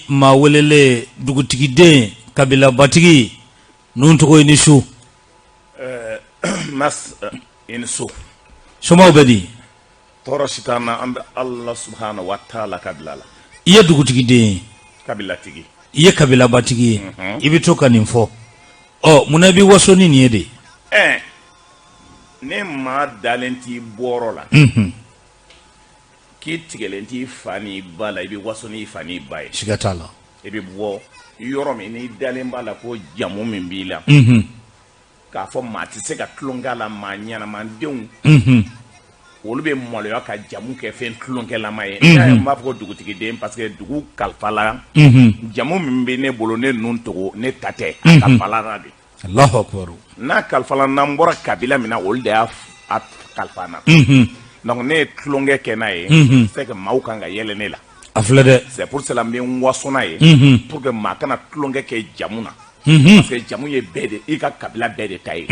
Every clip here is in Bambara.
Maa welelen, dugutigiden, kabilabatigi ninnu tɔgɔ, i ni su. Mas, i ni su. Somaw bɛ di? Tɔɔrɔ si t'an na, an bɛ Ala subahana wa taala ka bila la. I ye dugutigiden ye. Kabilatigi. I ye kabilabatigi ye, i bɛ to ka nin fɔ. Ɔ, munna i bɛ waso ni nin ye de? Ɛ, ni maa dalen t'i bɔyɔrɔ la, k'i tigɛlen t'i fa n'i ba la, i bɛ waso n'i fa n'i ba ye. Siga t'a la. I bɛ bɔ yɔrɔ min n'i dalen b'a la ko jamu min b'i la, k'a fɔ maa tɛ se ka tulonkɛ la, maa ɲɛnamadenw, olu bɛ maloya ka jamu kɛ fɛn tulonkɛlama ye. N b'a fɔ ko dugutigiden parce que dugu kalifala. Jamu min bɛ ne bolo, ne ninnu togo, ne ta tɛ, a kalifala de. Allahu akbar. N'a kalifala, n'an bɔra kabila min na, olu de y'a kalifa n na. Donc ne ye tulonkɛ kɛ n'a ye, c'est que maaw kan ka yɛlɛ ne la. A filɛ dɛ. C'est pour cela n bɛ n waso n'a ye, pour que maa kana tulonkɛ kɛ jamu na, parce que jamu ye bɛɛ de, i ka kabila bɛɛ de ta ye.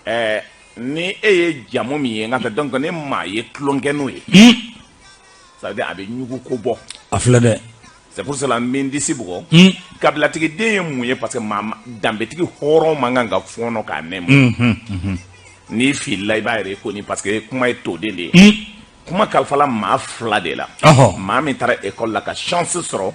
Ɛɛ, ni e ye jamu min ye n ka taa, donc ni maa ye tulonkɛ n'o ye, ça veut dire a bɛ ɲugu ko bɔ. A filɛ dɛ. C'est pour cela n bɛ n disi bugɔ. Kabilatigiden ye mun ye? Parce que maa danbetigi hɔrɔn man kan ka fɔɔnɔ k'a nɛmu. N'i filila, i b'a yɛrɛ koni, parce que kuma ye toden de ye. Kuma kalifala maa fila de la. Maa min taara école la ka chance sɔrɔ,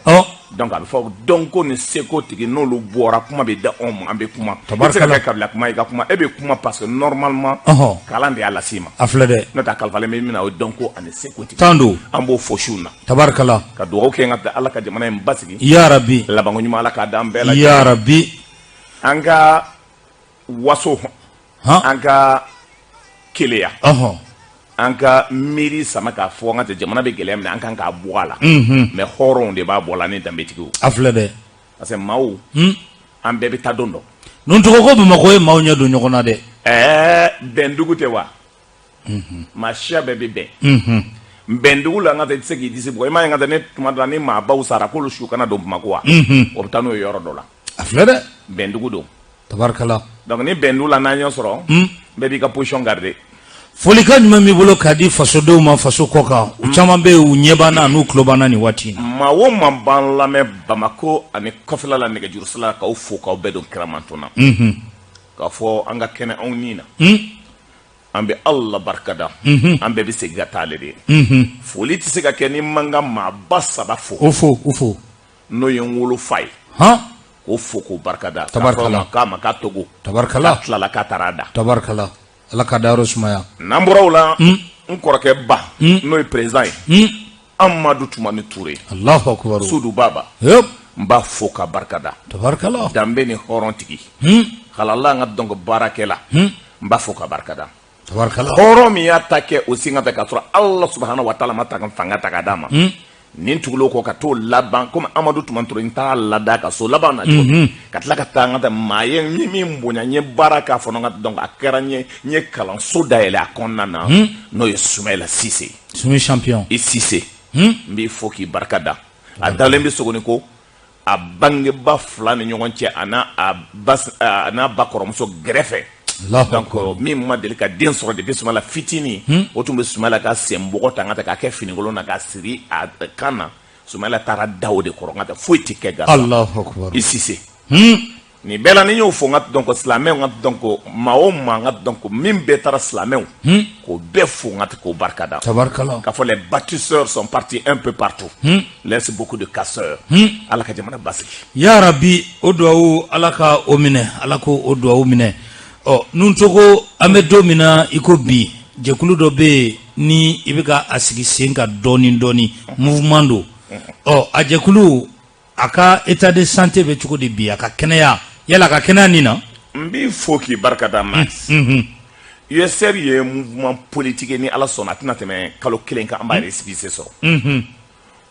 donc a bɛ fɔ dɔnko ni seko tigi, n'olu bɔra, kuma bɛ da anw ma, an bɛ kuma. I bɛ se ka kɛ kabila kuma, i ka kuma, e bɛ kuma parce que normalement kalan de y'a las'i ma. A filɛ dɛ. N'o tɛ, a kalifalen bɛ min na, o ye dɔnko ani seko tigi. Tan don. An b'o fɔ siw na. Tabarikala. Ka dugawu kɛ n ka Ala ka jamana in basigi. Ya rabi. Labanko ɲuman, Ala k'a d'an bɛɛ la. Ya rabi. An ka waso, an ka keleya, an ka miiri sama k'a fɔ an ka jamana bɛ gɛlɛya min na, an kan k'a bɔ a la. Mais hɔrɔnw de b'a bɔ a la ni danbetigiw. A filɛ dɛ. Parce que maaw, an bɛɛ bɛ taa don dɔ. Ninnu tɔgɔ ko Bamakɔ ye maaw ɲɛ don ɲɔgɔn na dɛ. Ɛɛ, bɛndugu tɛ wa? Maa siya bɛɛ bɛ bɛn bɛndugu la. N ka taa, i tɛ se k'i disi bugɔ. I m'a ye, n ka taa, ne tuma dɔ la, ni maabaw sara, k'olu su kana don Bamakɔ wa? O bɛ taa n'o ye yɔrɔ dɔ la. A filɛ dɛ. Bɛndugu don. Tabarikala. Donc ni bɛndugu la, n'an y'o sɔrɔ, bɛɛ b'i ka position garder. Folikan jumɛn b'i bolo k'a di fasodenw ma faso kɔ kan? U caman bɛ yen, u ɲɛ b'an na n'u tulo b'an na nin waati in na. Maa o maa b'an lamɛn Bamakɔ ani kɔfɛla la, nɛgɛjuru sira la, k'aw fo, k'aw bɛɛ don kiramantɔn na, k'a fɔ an ka kɛnɛ anw ni na. An bɛ Ala barikada, an bɛɛ bɛ segin ka taa ale de ye. Foli tɛ se ka kɛ ni man ka maaba saba fo. O fo, o fo. N'o ye n wolofa ye, k'o fo, k'o barikada. Tabarikala. K'a ma k'a togo. Tabarikala. K'a tilala, k'a taara a da. Tabarikala, Ala ka dayɔrɔ sumaya. N'an bɔra o la, n kɔrɔkɛ ba, n'o ye président ye, Amadu Tumani Ture. Allahu akbar. Sudu Baba. N b'a fo ka barikada. Tabarikala. Danbe ni hɔrɔn tigi, halala, an ka dɔn baarakɛla, n b'a fo ka barikada. Tabarikala. Hɔrɔn min y'a ta kɛ o sin ka ta k'a sɔrɔ Ala subahana wa taala ma ta ka fanga ta k'a d'a ma, nin tugulen kɔ ka t'o laban komi Amadu Tumani Ture, n taara lada ka so laban na cogo min, ka tila ka taa n ka taa maa ye n ye min bonya, n ye baara k'a fɔlɔ, n ka donc a kɛra n ye, n ye kalanso dayɛlɛ a kɔnɔna na, n'o ye Sumayila Sise. Sumi champion. I Sise, n b'i fo k'i barika da. A dalen bɛ Sogoni ko a bangeba fila ni ɲɔgɔn cɛ, a n'a ba kɔrɔmuso gɛrɛfɛ. Donc min ma deli ka den sɔrɔ depuis Sumayila fitinin, o tun bɛ Sumayila ka senbɔgɔ ta n ka taa k'a kɛ finikolon na k'a siri a kan na. Sumayila taara da o de kɔrɔ, n ka taa, foyi tɛ kɛ gansan. Allahu akbar. I Sise, nin bɛɛ la, ni n y'o fɔ, n ka donc silamɛw, n ka donc maa o maa, n ka donc min bɛɛ taara silamɛw, k'o bɛɛ fo, n ka k'o barika da. Tabarikala. K'a fɔ les bâtisseurs sont partis un peu partout, laisse beaucoup de casseurs. Ala ka jamana basigi. Ya rabi, o duwawu, Ala ka o minɛ, Ala ko o duwawu minɛ. Ɔ, nun togo, an bɛ don min na i ko bi, jɛkulu dɔ bɛ yen ni i bɛ ka a sigi sen kan dɔɔni dɔɔni, mouvement don. Ɔ, a jɛkulu, a ka état de santé bɛ cogo di bi? A ka kɛnɛya, yala a ka kɛnɛya nin na? N b'i fo k'i barika da, Max. USR ye mouvement politique ye. Ni Ala sɔnna, a tɛna tɛmɛ kalo kelen kan, an b'a récépissé sɔrɔ.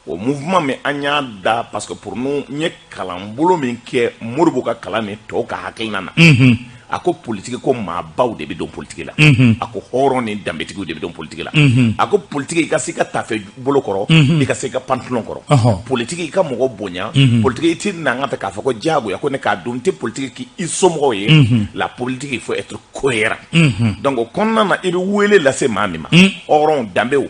O mouvement min, an y'a da parce que pour nous, n ye kalanbolo min kɛ, Modibo ka kalan ni tɔw ka hakilina na. A ko politiki ko maabaw de bɛ don politiki la. A ko hɔrɔn ni danbetigiw de bɛ don politiki la. A ko politiki, i ka se i ka tafe bolo kɔrɔ, i ka se i ka pantalon kɔrɔ. Politiki, i ka mɔgɔ bonya. Politiki, i tɛ na n ka ta k'a fɔ ko diyagoya ko ne k'a dɔn n tɛ politiki k'i somɔgɔw ye. La politique, il faut être cohérent. Donc o kɔnɔna na, i bɛ wele lase maa min ma, hɔrɔn, danbew,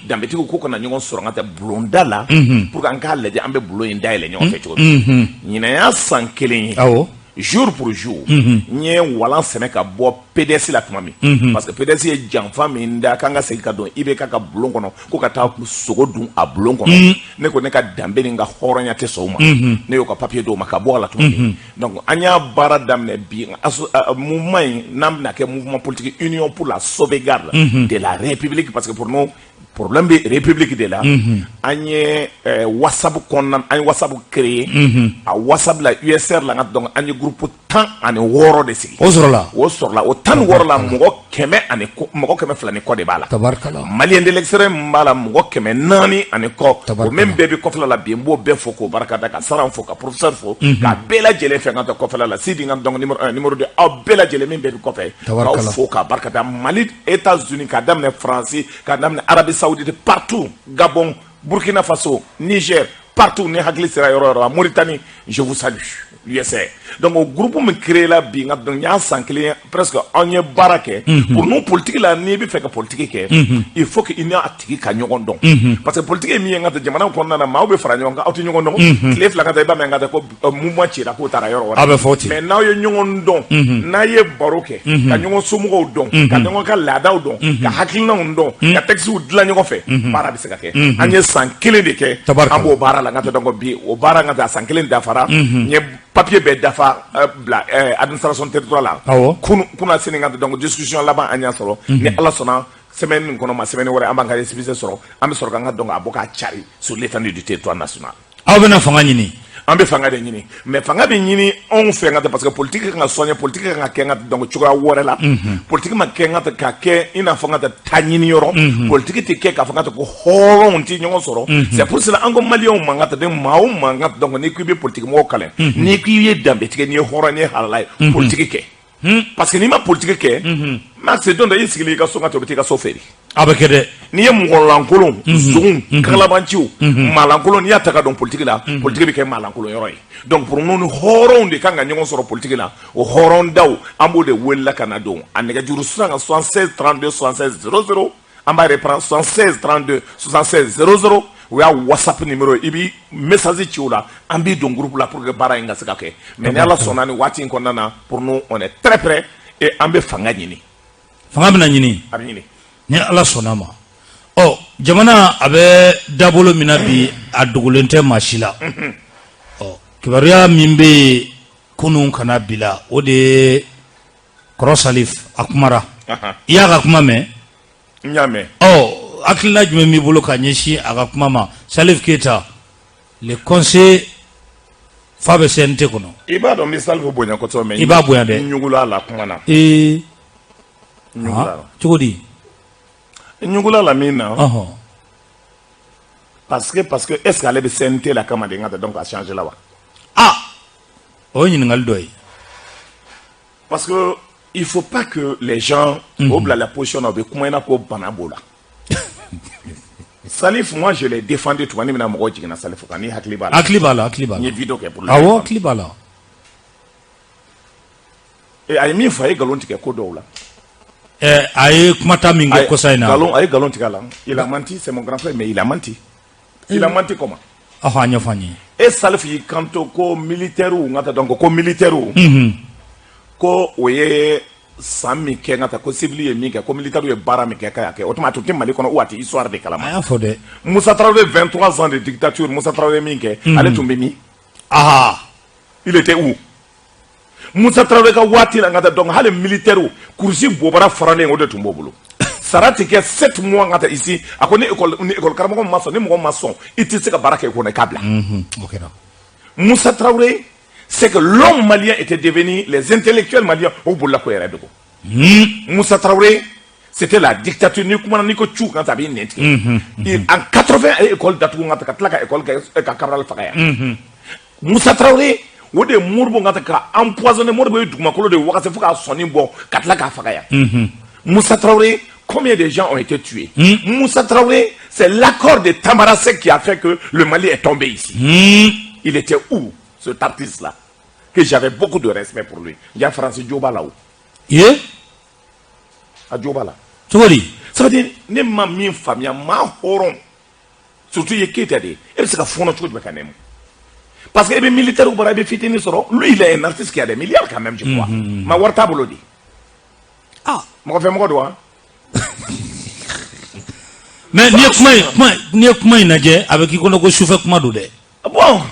danbetigiw, k'u kana ɲɔgɔn sɔrɔ n ka taa bulonda la pour que an k'a lajɛ an bɛ bulon in dayɛlɛ ɲɔgɔn fɛ cogo min. Ɲinan y'a san kelen ye jour pour jour n ye walan sɛmɛ ka bɔ PDS la tuma min, parce que PDS ye janfa min da k'an ka segin ka don IBK ka bulon kɔnɔ, ko ka taa sogo dun a bulon kɔnɔ. Ne ko ne ka danbe ni n ka hɔrɔnya tɛ sɔn o ma. Ne y'o ka papier d'o ma ka bɔ a la tuma min. Donc an y'a baara daminɛ bi, mouvement in n'an bɛna kɛ mouvement politique Union pour la sauvegarde de la République, parce que pour nous, problème bɛ République de la. An ye WhatsApp kɔnɔna, an ye WhatsApp créé. A WhatsApp la, USR la, donc an ye groupe 16 de sigi. O sɔrɔla. O sɔrɔla. O 16 la, mɔgɔ kɛmɛ ani kɔ, mɔgɔ 200 ni kɔ de b'a la. Tabarikala. Malien de l'extérieur min b'a la, mɔgɔ 400 ani kɔ. O Tabarikala. min bɛɛ bɛ kɔfɛla la bi, n b'o bɛɛ fo k'o barika da, ka Saran fo, ka professeur fo, ka bɛɛ lajɛlen fɛ n ka taa kɔfɛla la. Sidi, n ka donc numéro 1, numéro 2, aw bɛɛ lajɛlen min bɛɛ bɛ kɔfɛ, k'aw Tabarikala. fo k'a barika da. Mali, États-Unis, k'a daminɛ Faransi, k'a daminɛ Arabie Saoudite, partout, Gabon, Burkina Faso, Niger, partout, ni hakili sera yɔrɔ o yɔrɔ la, Mauritanie, je vous salue, USA. Donc o groupe min créé la bi, n ka donc n y'a san kelen ye presque an ye baara kɛ. Pour nous, politique la, n'i bɛ fɛ ka politique kɛ, il faut que i n'a tigi ka ɲɔgɔn dɔn, parce que politique ye min ye, n ka taa jamana kɔnɔna na, maaw bɛ fara ɲɔgɔn kan, aw tɛ ɲɔgɔn dɔn. Tile 2 ka taa, i b'a mɛn n ka taa ko mouvement cira, k'o taara yɔrɔ wɛrɛ. A bɛ fɔ ten. Mais n'aw ye ɲɔgɔn dɔn, n'a ye baro kɛ, ka ɲɔgɔn somɔgɔw dɔn, ka ɲɔgɔn ka laadaw dɔn, ka hakilinaw dɔn, ka textes dilan ɲɔgɔn fɛ, baara bɛ se ka kɛ. An ye san kelen de kɛ. Tabarikala. An b'o baara la. N ka taa, donc bi, o baara, n ka taa san kelen dafara, n ye papier bɛɛ dafa, bila administration territoriale la. Kunna sini, n ka taa donc discussion laban an y'a sɔrɔ. Ni Ala sɔnna, semaine nin kɔnɔ ma, semaine wɛrɛ, an b'an ka récépissé sɔrɔ, an bɛ sɔrɔ k'an ka donc a bɔ k'a cari sur l'étendue du territoire national. Aw bɛna fanga ɲini. An bɛ fanga de ɲini, mais fanga bɛ ɲini anw fɛ n ka taa, parce que politique kan ka soigner, politique kan ka kɛ n ka donc cogoya wɛrɛ la. Politique ma kɛ n ka taa ka kɛ i n'a fɔ n ka taa taa ɲini yɔrɔ. Politique tɛ kɛ k'a fɔ n ka taa ko hɔrɔnw tɛ ɲɔgɔn sɔrɔ. C'est pour cela an ko maliyɛnw ma, n ka taa den maa o maa, n ka donc n'i ko i bɛ politique mɔgɔw kalan, n'i ko i ye danbetigɛ, n'i ye hɔrɔn, n'i ye halala ye, politique kɛ, parce que n'i ma politique kɛ, Max, don dɔ i sigilen i ka so, n ka taa, o bɛ taa i ka so feere. A bɛ kɛ dɛ. N'i ye mɔgɔlankolon, zonw, kalabanciw, maalankolon, n'i y'a ta ka don politique la, politique bɛ kɛ maalankolon yɔrɔ ye. Donc pour nous, ni hɔrɔnw de kan ka ɲɔgɔn sɔrɔ politique la. O hɔrɔn daw, an b'o de welela ka na don a nɛgɛjuru sira kan: 76 32 76 00. An b'a reprendre: 76 32 76 00. O y'a WhatsApp numéro ye. I b'i message ci o la, an b'i don groupe la pour que baara in ka se ka kɛ. Mais ni Ala sɔnna, ni waati in kɔnɔna na, pour nous, on est très prêt et an bɛ fanga ɲini. Fanga bɛna ɲini. A bɛ ɲini. Ni Ala sɔnna ma. Ɔ, jamana a bɛ dabolo min na bi, a dogolen tɛ maa si la. Ɔ, kibaruya min bɛ yen kunun ka na bi la, o de ye kɔrɔ Salif a kumara. I y'a ka kuma mɛn? N y'a mɛn. Ɔ, hakilina jumɛn b'i bolo ka ɲɛsin a ka kuma ma, Salif Keita, le conseil fa bɛ CNT kɔnɔ? I b'a dɔn n bɛ Salifu bonya kosɛbɛ, mais I b'a bonya dɛ. n ɲugula a la kuma na. N ɲugula a la. Cogo di? N ɲugula la min na, parce que est ce que ale bɛ CNT la kama de n ka taa donc a changer la wa? Ah, o ye ɲininkali dɔ ye. Parce que il faut pas que les gens o bila la position na, u bɛ kuma i n'a ko bana b'o la. Salif, moi je l'ai défendu tuma min na mɔgɔw jiginna Salif kan, n'i hakili b'a la. Hakili b'a la, hakili b'a N la. ye vidéo kɛ pour le Awɔ, défendre. Hakili b'a la. Et a ye min fɔ, a ye nkalon tigɛ ko dɔw la. Ɛ, a ye kumata min A kɛ ye kɔsa in na. nkalon, a ye nkalon tigɛ a la. Il a menti, c'est mon grand frère, mais il a menti. Il a menti comment? Ɔhɔn, a ɲɛfɔ an ye. E Salif y'i kanto ko militaire n ka taa donc ko militaire ko o ye san min kɛ, n ka taa ko civil ye min kɛ, ko militaire ye baara min kɛ k'a y'a kɛ. O tuma a tun tɛ Mali kɔnɔ ou a tɛ histoire de kalama? A y'a fɔ dɛ. Musa Traoré, 23 ans de dictature, Musa Traoré min kɛ, ale tun bɛ min? Il était où? Musa Traoré ka waati la, n ka taa donc hali militaire kurusi bobara faralen, o de tun b'o bolo. Sara tɛ kɛ 7 mois n ka taa ici. A ko ni école, ni école karamɔgɔ ma sɔn, ni mɔgɔ ma sɔn, i tɛ se ka baara kɛ i kɔnɔ, i k'a bila. O kɛra. Moussa Traoré, c'est que l'homme malien était devenu, les intellectuels maliens, au bolila ko yɛrɛ dogo. Moussa Traoré, c'était la dictature. Ni kumana, n'i ko cu kan ta, a b'i nɛn tigɛ. En 80, a ye école datugu n ka taa, ka tila ka école kɛ ka Cabral faga yan. Moussa Traoré, O de ye Modibo ka ka empoisonné. Modibo ye dugumakolo de wagati fo k'a sɔnni bɔ ka tila k'a faga yan. Moussa Traoré, combien de gens ont été tués? Moussa Traoré, c'est l'accord de Tamanrasset qui a fait que le Mali est tombé ici. Il était où, cet artiste-là, que j'avais beaucoup de respect pour lui? Il y a Francis Dioba là-haut. Ye. A Dioba là. Cogo di? Ça veut dire, ne ma min faamuya, maa hɔrɔn, surtout i ye Keyita de ye, e bɛ se ka fɔɔnɔ cogo jumɛn ka nɛmu? Parce que e bɛ militaire bara, i bɛ fitinin sɔrɔ. Lui, il est un artiste qui a des milliards quand même, je crois. Ma wari t'a bolo de. Ah. Mɔgɔ fɛ mɔgɔ don wa? Mais n'i ye kuma in lajɛ, a bɛ k'i kɔnɔ ko sufɛ kuma don dɛ. Bon.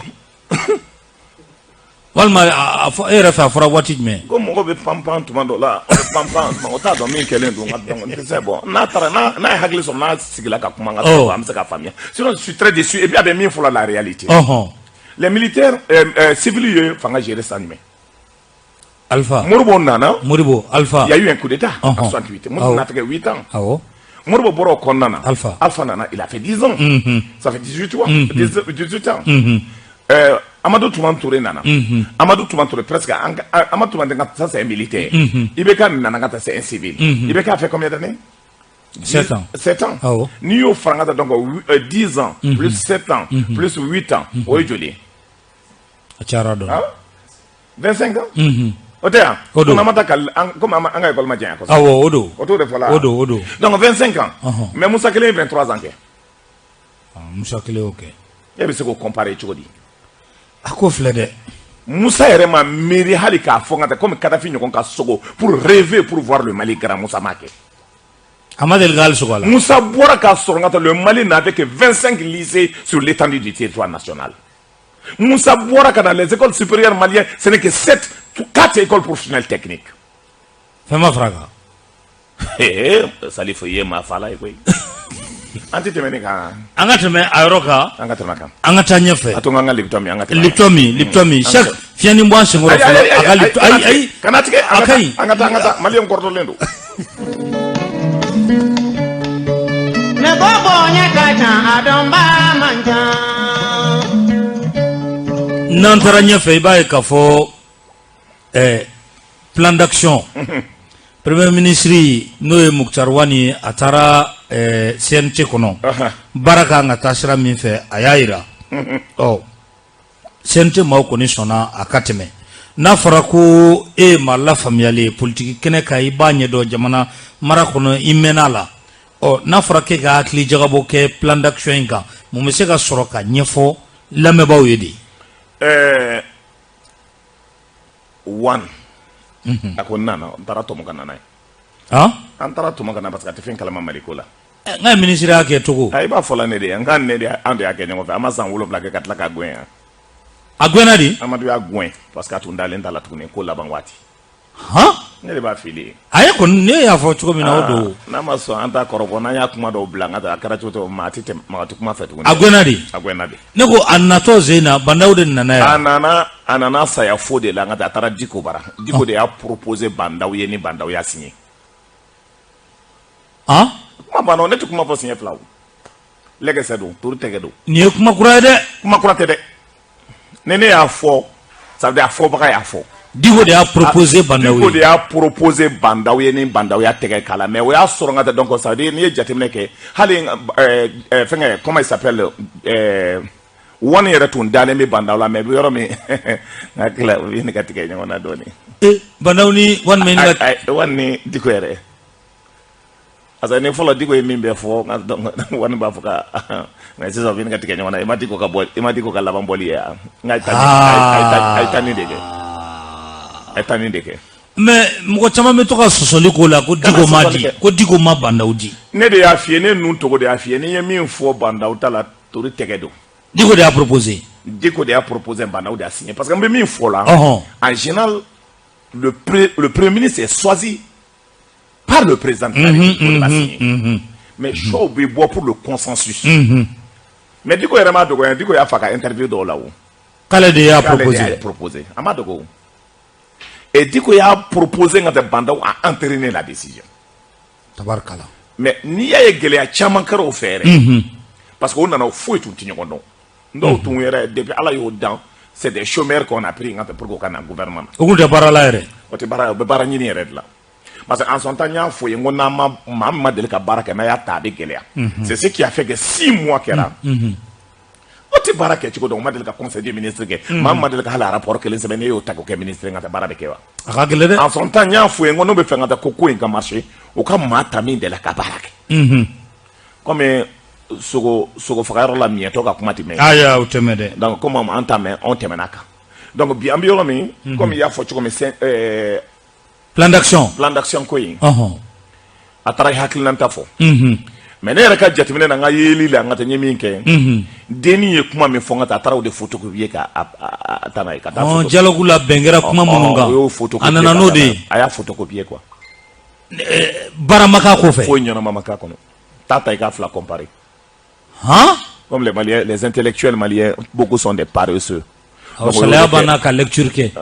Walima a fɔ e yɛrɛ fɛ, a fɔra waati jumɛn? Ko mɔgɔ bɛ pan pan tuma dɔ la, o bɛ pan pan, mɔgɔ t'a dɔn min kɛlen don. Nka donc n tɛ se. Bon, n'a taara, n'a ye hakili sɔrɔ, n'a sigila ka kuma, n ka an bɛ se k'a faamuya. Sinon, je suis très déçu. Et puis a bɛ min fɔlɔ, la réalité, les militaires, civils ye fanga gérer san jumɛn? Alpha. Modibo nana. Modibo Alpha. Il y a eu un coup d'état en 68. Modibo n'a fait que 8 ans. Modibo bɔra o kɔnɔna na. Alpha. Alpha nana, il a fait 10 ans. Ça fait 18 ans. 18 ans. Amadou Toumani Touré nana. Amadou Toumani Touré, presque, Amadou Toumani Touré, ça c'est un militaire. IBK nana ka taa, c'est un civil. IBK a fait combien d'années? 7 ans. 7 ans. Awɔ. N'i y'o fara n ka taa, donc 10 ans plus 7 ans plus 8 ans, o ye joli ye? A cayara dɔɔni. Hein? 25 ans? O tɛ yan? O don. Komi an ma taa komi an ka école ma janya kosɛbɛ. Awɔ, o don. O t'o de fɔ la? O don, o don. Donc 25 ans. Mais Musa kelen ye 23 ans kɛ. Ah, Musa kelen y'o kɛ. E bɛ se k'o comparer cogo di? A ko filɛ dɛ. Musa yɛrɛ ma miiri hali k'a fɔ n ka taa komi Kadafi ɲɔgɔn ka sogo pour rêver, pour voir le Mali grand. Musa m'a kɛ. A ma deli k'ale sogo a la. Musa bɔra k'a sɔrɔ n ka taa, le Mali n'avait que 25 lycées sur l'étendue du territoire national. Musa bɔra ka na, les écoles supérieures maliennes, ce n'est que 7, 4 écoles professionnelles techniques. Fɛn ma fara a kan. Eh, Salif, i ye maa fala ye koyi. An tɛ tɛmɛ nin kan. An ka tɛmɛ a yɔrɔ kan. An ka tɛmɛ a kan. An ka taa ɲɛfɛ. A to n k'an ka Lipton min, an ka tɛmɛ. Lipton min, Lipton min, chaque fiɲɛni bɔ an senkɔrɔ fɔlɔ, a ka Lipton, ayi ayi. Kana tigɛ. A ka ɲi. An ka taa, an ka taa. Maliyɛn kɔrɔtɔlen don. Ne ko bonya ka ca, a dɔnba man ca. N'an taara ɲɛfɛ, i b'a ye k'a fɔ plan d'action, premier ministre, n'o ye Moctar Ouane ye, a taara CNT kɔnɔ. Baara kan ka taa sira min fɛ, a y'a yira. Ɔ, CNT maaw kɔni sɔnna a ka tɛmɛ. N'a fɔra ko e ye maa lafaamuyalen ye politiki kɛnɛ kan, i b'a ɲɛdɔn jamana mara kɔnɔ, i mɛnna a la. Ɔ, n'a fɔra k'e ka hakili jagabɔ kɛ plan d'action in kan, mun bɛ se ka sɔrɔ ka ɲɛfɔ lamɛnbaaw ye de? Ouane a ko n nana, n taara tɔmɔ ka na n'a ye. Han. An taara tɔmɔ ka na parce que a tɛ fɛn kalama Maliko la. N ka minisiriya kɛ cogo. A i b'a fɔ la, ne de ye n ka ne de, an de y'a kɛ ɲɔgɔn fɛ. An ma san 7 kɛ ka tila k'a gɛn yan. A gɛnna di. Amadu y'a gɛn parce que a tun dalen t'a la tuguni ko laban waati. Han. Ne de b'a fili ye. A ye kɔni, ne y'a fɔ cogo min na, o don. N'a ma sɔn, an t'a kɔrɔbɔ. N'an y'a kuma dɔw bila n ka taa, a kɛra cogo cogo, maa tɛ tɛmɛ, maa tɛ kuma fɛ tuguni. A gɛnna di. A gɛnna de. Ne ko a natɔ zen na, Bah N'Daw de nana A yan. nana, a nana saya fo de la n ka taa. A taara Diko bara. Diko de y'a proposé Bah N'Daw ye, ni Bah N'Daw y'a signé. Han. Kuma banna o. Ne tɛ kuma fɔ siɲɛ fila. O lɛgɛsɛ don, toru tɛgɛ don. Nin ye kuma kura ye dɛ. Kuma kura tɛ dɛ. Ni ne y'a fɔ, ça veut dire a fɔbaga y'a fɔ. Diko de y'a proposé Bah N'Daw Diko de ye. y'a proposé Bah N'Daw ye, ni Bah N'Daw y'a tɛgɛ k'a la. Mais o y'a sɔrɔ n ka taa, donc ça veut dire n'i ye jateminɛ kɛ, hali fɛnkɛ, comment il s'appelle, Ouane yɛrɛ tun dalen bɛ Bah N'Daw la. Mais bɛ yɔrɔ min, n hakili la, o bɛ ɲini ka tigɛ ɲɔgɔn na dɔɔnin. E, Bah N'Daw ni walima i ni ka Ouane ni Diko yɛrɛ, parce que ni fɔlɔ Diko ye min bɛɛ fɔ n ka, donc Ouane b'a fɔ ka, mais sisan o bɛ ɲini ka tigɛ ɲɔgɔn na. I ma Diko ka bɔ, i ma Diko ka laban bɔli ye yan? N ka a ye taa nin de kɛ, a ye taa nin de kɛ. Mais mɔgɔ caman bɛ to ka sɔsɔli k'o la ko Diko ma sɔsɔli di kɛ. Ko Diko ma Bah N'Daw di. Ne de y'a f'i ye, ne nun togo de y'a f'i ye. Ni n ye min fɔ Bah N'Daw ta la, tori tɛgɛ don. Diko de y'a proposé. Diko de y'a proposé, Bah N'Daw de y'a signé. Parce que n bɛ min fɔ la, en général, le premier ministre est choisi par le président de la République, o de b'a signé. Mais choix bɛ bɔ pour le consensus. Mais Diko yɛrɛ m'a dogo yan. Diko y'a fa ka interview dɔw la o. K'ale de y'a K'ale de proposé. y'a proposé. A ma dogo o. Et Diko y'a proposé, n ka tɛ, Bah N'Daw a entériné la décision. Tabarikala. Mais n'i y'a ye, gɛlɛya caman kɛra o fɛ yɛrɛ, parce que o nana, o foyi tun tɛ ɲɔgɔn dɔn. Dɔw tun yɛrɛ, depuis Ala y'o dan. C'est des chômeurs qu'on a pris n ka pour que u ka na gouvernement na. O kun tɛ baara la yɛrɛ. O tɛ baara, o bɛ baara ɲini yɛrɛ de la. Parce que en son temps, n y'a fɔ ye, n ko n'an ma, maa min ma deli ka baara kɛ, n'a y'a ta, a bɛ gɛlɛya. C'est ce qui a fait que 6 mois kɛra. O tɛ baara kɛ cogo dɔn, o ma deli ka conseil des ministres kɛ. Maa min ma deli ka hali rapport kelen sɛbɛn, n'e y'o ta k'o kɛ ministre, n ka taa, baara bɛ kɛ wa? A ka gɛlɛn dɛ. En son temps, n y'a fɔ ye, n ko n'o bɛ fɛ ka taa ko ko in ka marcher, u ka maa ta min delila ka baara kɛ. Comme sogo sogo fagayɔrɔ la, miɲɛtɔ ka kuma tɛ mɛn. Aya, o tɛ mɛn dɛ. Donc comme an ta mɛn, anw tɛmɛna kan. Donc bi, an bɛ yɔrɔ min, comme i y'a fɔ cogo min, Plan d'action. Plan d'action ko in, a taara hakilinata fɔ. Mais ne yɛrɛ ka jateminɛ na, n ka yeli la, n ka taa n ye min kɛ, denni ye kuma min fɔ, n ka taa, a taara o de photocopier ka a taa n'a ye ka taa. Dialogue la, bɛn kɛra kuma minnu kan. O y'o photocopier. A nana n'o de ye. A y'a photocopier quoi. Baara ma k'a kɔfɛ. Foyi ɲɛnama ma k'a kɔnɔ. Taa ta, i k'a fila comparer. Han. Comme les Maliens, les intellectuels maliens, beaucoup sont des paresseux. Ɔ, salaya banna ka lecture kɛ.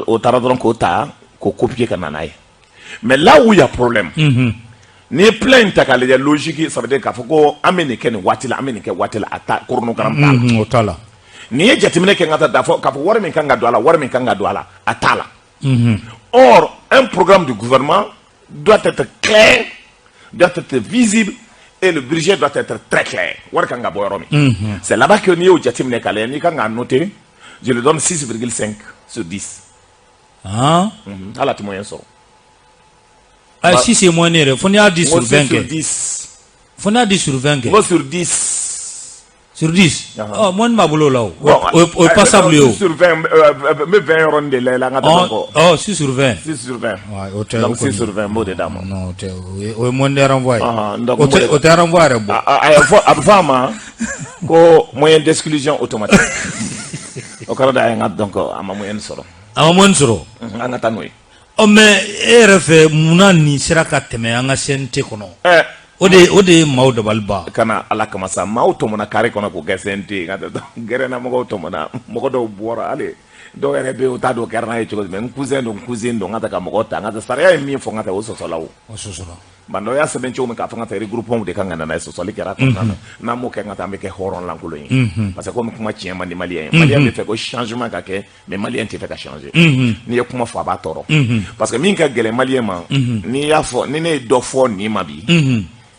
O taara dɔrɔn k'o ta k'o copier ka na n'a ye. Mais là où il y a problème, n'i ye plan in ta k'a lajɛ, logique, ça veut dire k'a fɔ ko an bɛ nin kɛ nin waati la, an bɛ nin kɛ waati la, a ta chronogramme t'a la. O t'a la. N'i ye jateminɛ kɛ, n ka taa fɔ k'a fɔ wari min kan ka don a la, wari min kan ka don a la, a t'a la. Or un programme du gouvernement doit être clair, doit être visible et le budget doit être très clair. Wari kan ka bɔ yɔrɔ min, c'est là-bas que n'i y'o jateminɛ k'a lajɛ, n'i kan k'a noter, je le donne 6,5 sur 10. Han. Hali a tɛ moyen sɔrɔ. Ayi, 6 ye moyenne yɛrɛ, fo n'i y'a di N ko sur 20 6 sur kɛ. 10. Fo n'i y'a di sur 20 N kɛ. ko sur 10. Sur 10. Ɔ, moyenne b'a bolo o la o. Bon, O ye passable ye o. 6 sur 20, n bɛ 20 yɔrɔnin de la i la, n ka taa kɔ. Ɔ, 6 sur 20. 6 sur 20. Ouais, o tɛ. Donc 6 sur 20, n b'o de d'a ma. Non, o tɛ, o ye moyenne de renvoi ye. Donc O tɛ, o tɛ renvoi yɛrɛ bɔ. A bɛ fɔ a ma ko moyen d'exclusion automatique. O kɔrɔ de a ye n ka, donc a ma moyenne sɔrɔ. A ma moyenne sɔrɔ. An ka taa n'o ye. Ɔ, mais e yɛrɛ fɛ, munna nin sera ka tɛmɛ an ka CNT kɔnɔ? O de ye maaw dabali ban. Kana Ala kama sa, maaw tɔmɔna carré kɔnɔ k'o kɛ CNT ye, ka taa gɛrɛnna, mɔgɔw tɔmɔna, mɔgɔ dɔw bɔra, hali dɔw yɛrɛ bɛ yen, u t'a dɔn o kɛra n'a ye cogo jumɛn, n cousin don, n cousin don, n ka taa ka mɔgɔw ta, n ka taa, sariya ye min fɔ, n ka taa, o sɔsɔla o. O sɔsɔla. Ban dɔ y'a sɛbɛn cogo min k'a fɔ n ka taa, regroupement de kan ka na n'a ye, sɔsɔli kɛra a kɔnɔna na. N'an m'o kɛ, n ka taa, an bɛ kɛ hɔrɔn lankolon ye. Parce que komi kuma tiɲɛ man di Malien ye, Malien bɛ fɛ ko changement ka kɛ, mais Malien tɛ fɛ ka changer. N'i ye kuma fɔ, a b'a tɔɔrɔ. Parce que min ka gɛlɛn Malien ma, n'i y'a fɔ, ni ne ye dɔ fɔ nin ma bi,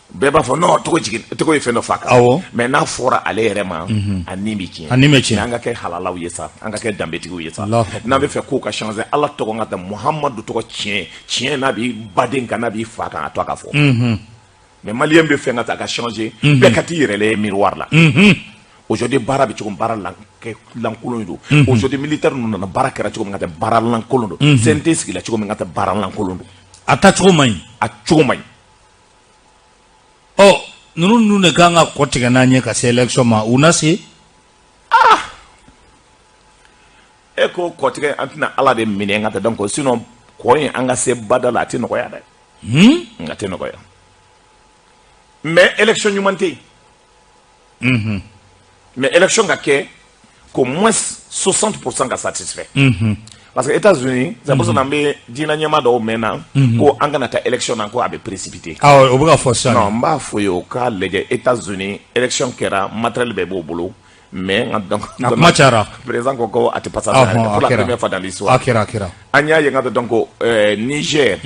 bɛɛ b'a fɔ non, Togo jigin, Togo ye fɛn dɔ f'a kan. Mais n'a fɔra ale yɛrɛ ma, a ni bɛ tiɲɛ. A ni bɛ tiɲɛ. Mais an ka kɛ halalaw ye sa, an ka kɛ danbetigiw ye sa. Allahu akbar. N'an bɛ fɛ kow ka changer, Ala tɔgɔ, n ka taa, Muhamadu tɔgɔ, tiɲɛ tiɲɛ, n'a b'i baden kan, n'a b'i fa kan, a to a ka fɔ. Mais Malien bɛ fɛn ka ta ka changer, bɛɛ ka t'i yɛrɛ lajɛ miroir la. Aujourd'hui, baara bɛ cogo min, baara lankolon don. Aujourd'hui, militaire ninnu nana, baara kɛra cogo min, ka taa, baara lankolon don. CNT sigila cogo min, ka taa, baara lankolon don. A taacogo man ɲi. A cogo man ɲi. Ɔ, ninnu dun de kan ka kɔ tigɛ n'an ye ka se élection ma, u na se. E ko kɔtigɛ, an tɛna Ala de minɛ, ka taa, donc sinon kɔ in, an ka se bada la, a tɛ nɔgɔya dɛ. A tɛ nɔgɔya, mais élection ɲuman tɛ yen. Mais élection ka kɛ qu'au moins 60% ka satisfait. Parce que États-Unis, c'est pour ça n'an bɛ diinɛ ɲɛmaa dɔw mɛn na ko an kana taa élection na, ko a bɛ précipiter. Awɔ, o bɛ ka fɔ sisan. Non, n b'a fɔ ye, o k'a lajɛ, États-Unis, élection kɛra, matériel bɛɛ b'o bolo, mais nka donc A kuma cayara. Président ko ko a tɛ passer pour A la kɛra. première fois dans l'histoire. A kɛra, a kɛra. An y'a ye, n ka donc Niger,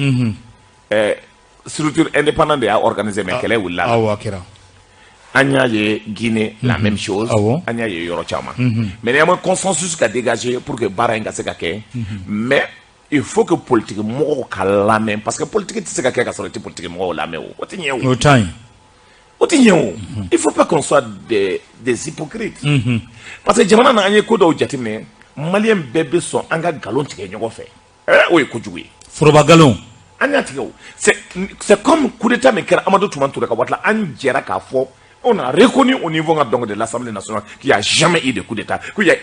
structure indépendante de y'a organisé, mais kɛlɛ wulila. Awɔ, a kɛra. An y'a ye Guinée, la même chose. An y'a ye yɔrɔ caman. Mais néanmoins, consensus ka dégager pour que baara in ka se ka kɛ. Mais il faut que politique mɔgɔw ka lamɛn, parce que politique tɛ se ka kɛ ka sɔrɔ i tɛ politique mɔgɔw lamɛn. O tɛ ɲɛ o. O ta ɲi. O tɛ ɲɛ o. Il faut pas qu'on soit des hypocrites, parce que jamana na, an ye ko dɔw jateminɛ, Malien bɛɛ bɛ sɔn an ka nkalon tigɛ ɲɔgɔn fɛ. O ye kojugu ye. Foroba nkalon. An y'a tigɛ o. C'est comme coup d'état min kɛra Amadu Tumani Ture ka waati la, an jɛra k'a fɔ, on a reconnu au niveau donc de l'Assemblée nationale qu'il n'y a jamais eu de coup d'état, qu'il y a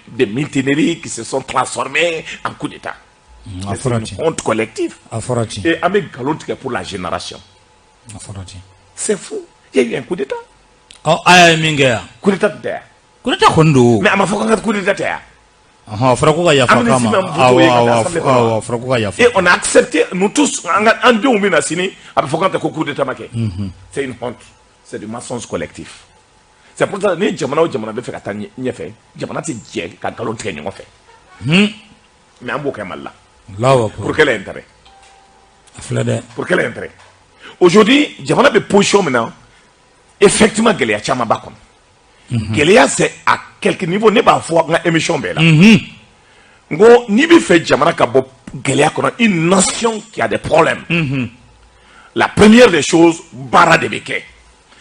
des mutineries qui se sont transformées en coup d'état. A C'est fɔra une ten. honte collective. A fɔra ten. Et an bɛ nkalon tigɛ pour la génération. A fɔra ten. C'est fou. Il y a eu un coup d'état. Ɔ, a ye min kɛ yan. Coup d'état tɛ yan. Coup d'état kɔni don. Mais a ma fɔ k'an ka coup d'état tɛ yan. Ɔhɔn, a fɔra ko ka yafa k'a Amnistie ma. ma voté ye ka taa Assemblée kɔnɔ. Awɔ, a fɔra ko ka yafa. Et on a accepté, nous tous, an ka an denw bɛ na sini, a bɛ fɔ k'an tɛ ko coup d'état ma kɛ. C'est une honte. C'est du mensonge collectif. C'est pour ça ni jamana o jamana bɛ fɛ ka taa ɲɛfɛ, jamana tɛ jɛ ka nkalon tigɛ ɲɔgɔn fɛ. Mais an b'o kɛ Mali la. Allahu akbar. Pour quel intérêt? A filɛ dɛ. Pour quel intérêt? Aujourd'hui, jamana bɛ position min na, effectivement, gɛlɛya caman b'a kɔnɔ. Gɛlɛya, c'est à quelque niveau. Ne b'a fɔ n ka émission bɛɛ la, n ko n'i bɛ fɛ jamana ka bɔ gɛlɛya kɔnɔ, une nation qui a des problèmes, la première des choses, baara de bɛ kɛ.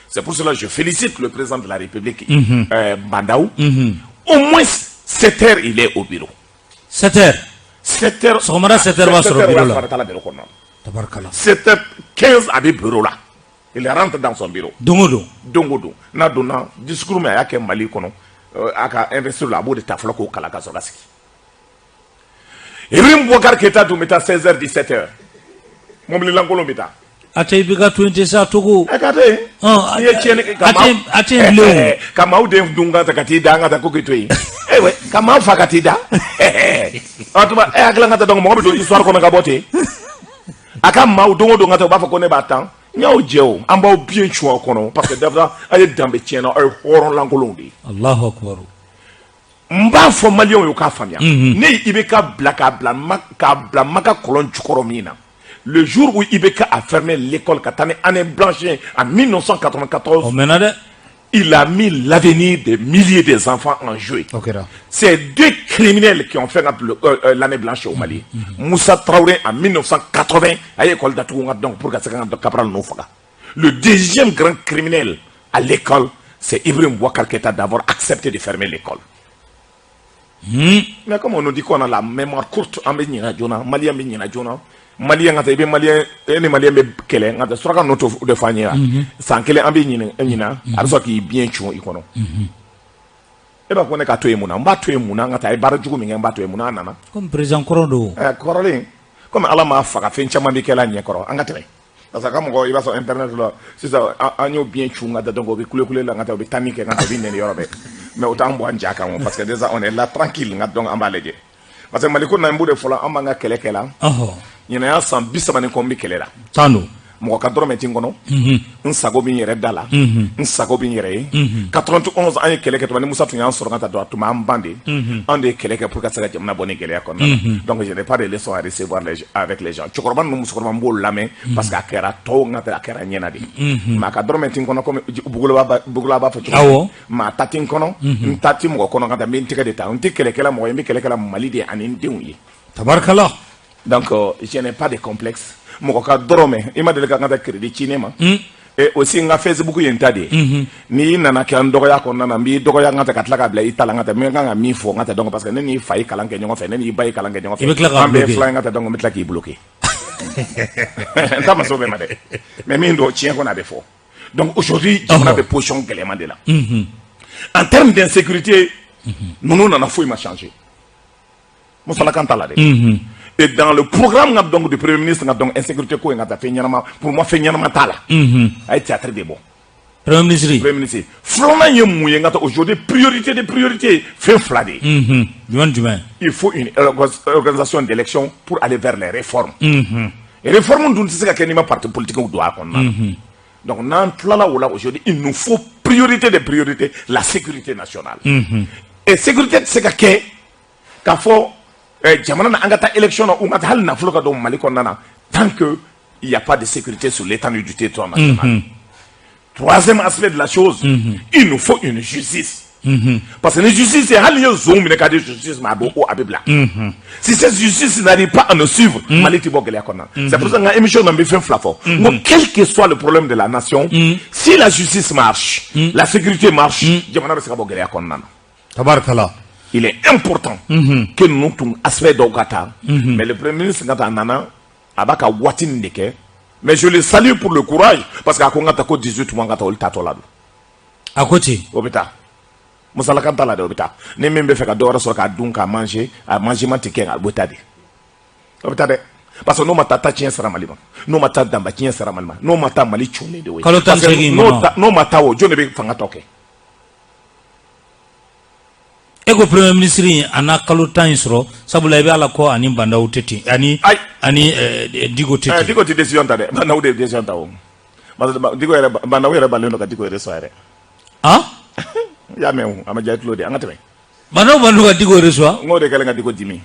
C'est pour cela que je félicite le président de la République, Bah N'Daw. Au moins 7 heures, il est au bureau. 7 heures. 7 heures. Sɔgɔmada 7 heures b'a sɔrɔ bureau la. 7 heures, bureau kɔnɔ. Tabarikala. 7 heures 15, a bɛ bureau la. Il rentre dans son bureau. Don o don. Don o don, n'a donna, discours min a y'a kɛ Mali kɔnɔ, a ka investir la, a b'o de ta fɔlɔ k'o kalan ka sɔrɔ ka sigi. Ibrahim Boubacar Keïta dun bɛ taa 16 heures, 17 heures, mobili lankolon bɛ taa. A tɛ i bɛ ka to yen ten sa, Togo. Ɛ, ka to yen. Ɔn, n'i ye tiɲɛni kɛ ka a tɛ a tɛ yen bilen o. Ka maaw den dun ka ta ka t'i da, an ka taa ko k'i to yen. Eh ouais, ka maa fa ka t'i da. Ɔ tuma e hakili ka taa, donc mɔgɔ bɛ don histoire kɔnɔ ka bɔ ten. A ka maaw, don o don ka taa, u b'a fɔ ko ne b'a tan. N y'aw jɛ o, an b'aw biɲɛ cu aw kɔnɔ, parce que dafa aw ye danbe tiɲɛna, aw ye hɔrɔn lankolonw de ye. Allahu akbar. N b'a fɔ Maliyɛnw ye, u k'a faamuya. Ne ye IBK bila k'a bila Maka kɔlɔn jukɔrɔ min na, le jour où IBK a fermé l'école ka taa ni année blanche en 1994, O mɛnna dɛ. il a mis l'avenir des milliers des enfants en jeu. O kɛra. C'est deux criminels qui ont fait l'année blanche au Mali. Moussa Traoré en 1980 a ye école datugu ka donc pour ka se ka Cabral ninnu faga. Le deuxième grand criminel à l'école, c'est Ibrahim Boubacar Keïta d'avoir accepté de fermer l'école. Mais comme on nous dit qu'on a la mémoire courte, an bɛ ɲinɛ joona, Malien bɛ ɲinɛ joona. Malien ka taa, i bɛ Malien, e ni Malien bɛ kɛlɛ, nka tɛ suraka ninnu t'o de fɔ an ye wa? San kelen an bɛ ɲinɛ ɲinɛ, a bɛ sɔrɔ k'i biɲɛ cun i kɔnɔ. E b'a fɔ ne k'a to yen mun na? N b'a to yen mun na? An ka taa, a ye baara jugu min kɛ, n b'a to yen mun na? An nana. Comme président kɔrɔ don. Ɛ, kɔrɔlen, komi Ala m'a faga, fɛn caman bɛ kɛla ɲɛkɔrɔ, an ka tɛmɛ. Parce que a ka mɔgɔ, i b'a sɔrɔ internet la sisan, an y'o biɲɛ cun ka da, donc o bɛ kule kule la, ka taa, o bɛ taa min kɛ, ka taa, o bɛ nɛni yɔrɔ bɛɛ. Mais o t'an bɔ an ja kan o, parce que déjà on est là tranquille, nka donc an b'a lajɛ. Parce que Mali ko na, n b'o de fɔlɔ, an b'an ka kɛlɛ kɛ la. Ɲinɛ y'a san 30 ni kɔ n bɛ kɛlɛ la. Tan don. Mɔgɔ ka dɔrɔmɛ ti n kɔnɔ, n sago bɛ n yɛrɛ da la, n sago bɛ n yɛrɛ ye. 91, an ye kɛlɛ kɛ tuma ni Musa tun y'an sɔrɔ ka taa don, a tun b'an ban de. An de ye kɛlɛ kɛ pour ka se ka jamana bɔ ni gɛlɛya kɔnɔna na. Donc je n'ai pas de leçon à recevoir avec les gens. Cɛkɔrɔba ninnu, musokɔrɔba, n b'o lamɛn parce que a kɛra tɔw n ka a kɛra ɲɛna de. Maa ka dɔrɔmɛ ti n kɔnɔ, komi Bugula b'a fɔ cogo min. Maa ta ti n kɔnɔ, n ta ti mɔgɔ kɔnɔ ka taa, n bɛ n tɛgɛ de ta. N tɛ kɛlɛkɛla mɔgɔ ye, n bɛ kɛlɛkɛla Mali de ye ani n denw ye. Tabarikala. Donc, je n'ai pas de complexe. Mɔgɔ ka dɔrɔmɛ, i ma deli ka n ka taa crédit ci ne ma. Et aussi n ka Facebook ye n ta de ye. N'i nana kɛ n dɔgɔya kɔnɔna na, n b'i dɔgɔya n ka ta ka tila k'a bila i ta la, n ka taa n kan ka min fɔ n ka taa, donc parce que ne n'i fa ye kalan kɛ ɲɔgɔn fɛ, ne n'i ba ye kalan kɛ ɲɔgɔn fɛ. I bɛ tila k'a An bɛɛ bloquer. fila ye, n ka taa, donc n bɛ tila k'i bloquer. N ta ma s'o bɛɛ ma dɛ. Mais min don, tiɲɛ kɔnɔ, a bɛ fɔ. Donc aujourd'hui, jamana bɛ position gɛlɛman de la. En termes d'insécurité, ninnu nana, foyi ma changer. Musalakan t'a la dɛ. Et dans le programme nka donc du premier ministre nka donc insécurité ko in ka taa fɛn ɲɛnama, pour moi fɛn ɲɛnama t'a la. A ye théâtre de bɔ. Premier ministre. Premier ministre. Filanan ye mun ye? N ka taa, aujourd'hui, priorité de priorité, fɛn fila de ye. Jumɛn ni jumɛn? Il faut une organisation d'élection pour aller vers les réformes. Réforme dun tɛ se ka kɛ n'i ma parti politique don a kɔnɔna na. Donc n'an tilala o la, aujourd'hui il nous faut, priorité des priorités, la sécurité nationale. Et sécurité tɛ se ka kɛ k'a fɔ jamana na an ka taa élection na, u ka taa hali nafolo ka don Mali kɔnɔna na, tant que il y a pas de sécurité sur l'étendue du territoire national. Troisième aspect de la chose, il nous faut une justice. Parce que ni justice ye, hali n'i ye zon minɛ k'a di justice ma, a b'o a bɛ bila. Si cette justice n'arrive pas à nous suivre, Mali tɛ bɔ gɛlɛya kɔnɔna. C'est pour ça que n ka émission na, n bɛ fɛn fila fɔ. N ko quel que soit le problème de la nation, si la justice marche, la sécurité marche, jamana bɛ se ka bɔ gɛlɛya kɔnɔna na. Tabarikala. Il est important que ninnu tun aspect dɔw ka taa. Mais le premier ministre ka taa, a nana, a b'a ka waati nin de kɛ. Mais je le salue pour le courage, parce que a ko n ka taa ko 18 mois, n ka taa olu taatɔ la don. A ko ten. O bɛ taa. Musalakan t'a la dɛ, o bɛ taa. Ni min bɛ fɛ ka dɔ wɛrɛ sɔrɔ k'a dun, k'a manger, a manger tɛ kɛ, a bɛ taa de. O bɛ taa dɛ. Parce que n'o ma taa, ta tiɲɛ sara Mali ma. N'o ma taa, danba tiɲɛ sara Mali ma. N'o ma taa, Mali cunnen de o ye. Kalo 18 Parce que kɔnɔ. n'o ma taa o, jɔn de bɛ fanga tɔ kɛ? E ko premier ministre in, a n'a kalo 10 in sɔrɔ, sabula i bɛ ala ko ani Bah N'Daw tɛ ten ani Ayi. ani Diko tɛ ten. Diko tɛ décision ta dɛ, Bah N'Daw de ye décision ta o. Parce que Diko yɛrɛ, Bah N'Daw yɛrɛ balen don ka Diko yɛrɛ sɔn yɛrɛ. Han. I y'a mɛn o, a ma diya i tulo de. An ka tɛmɛ. Bah N'Daw ka Diko reçoit. N k'o de kɛlen ka Diko dimi.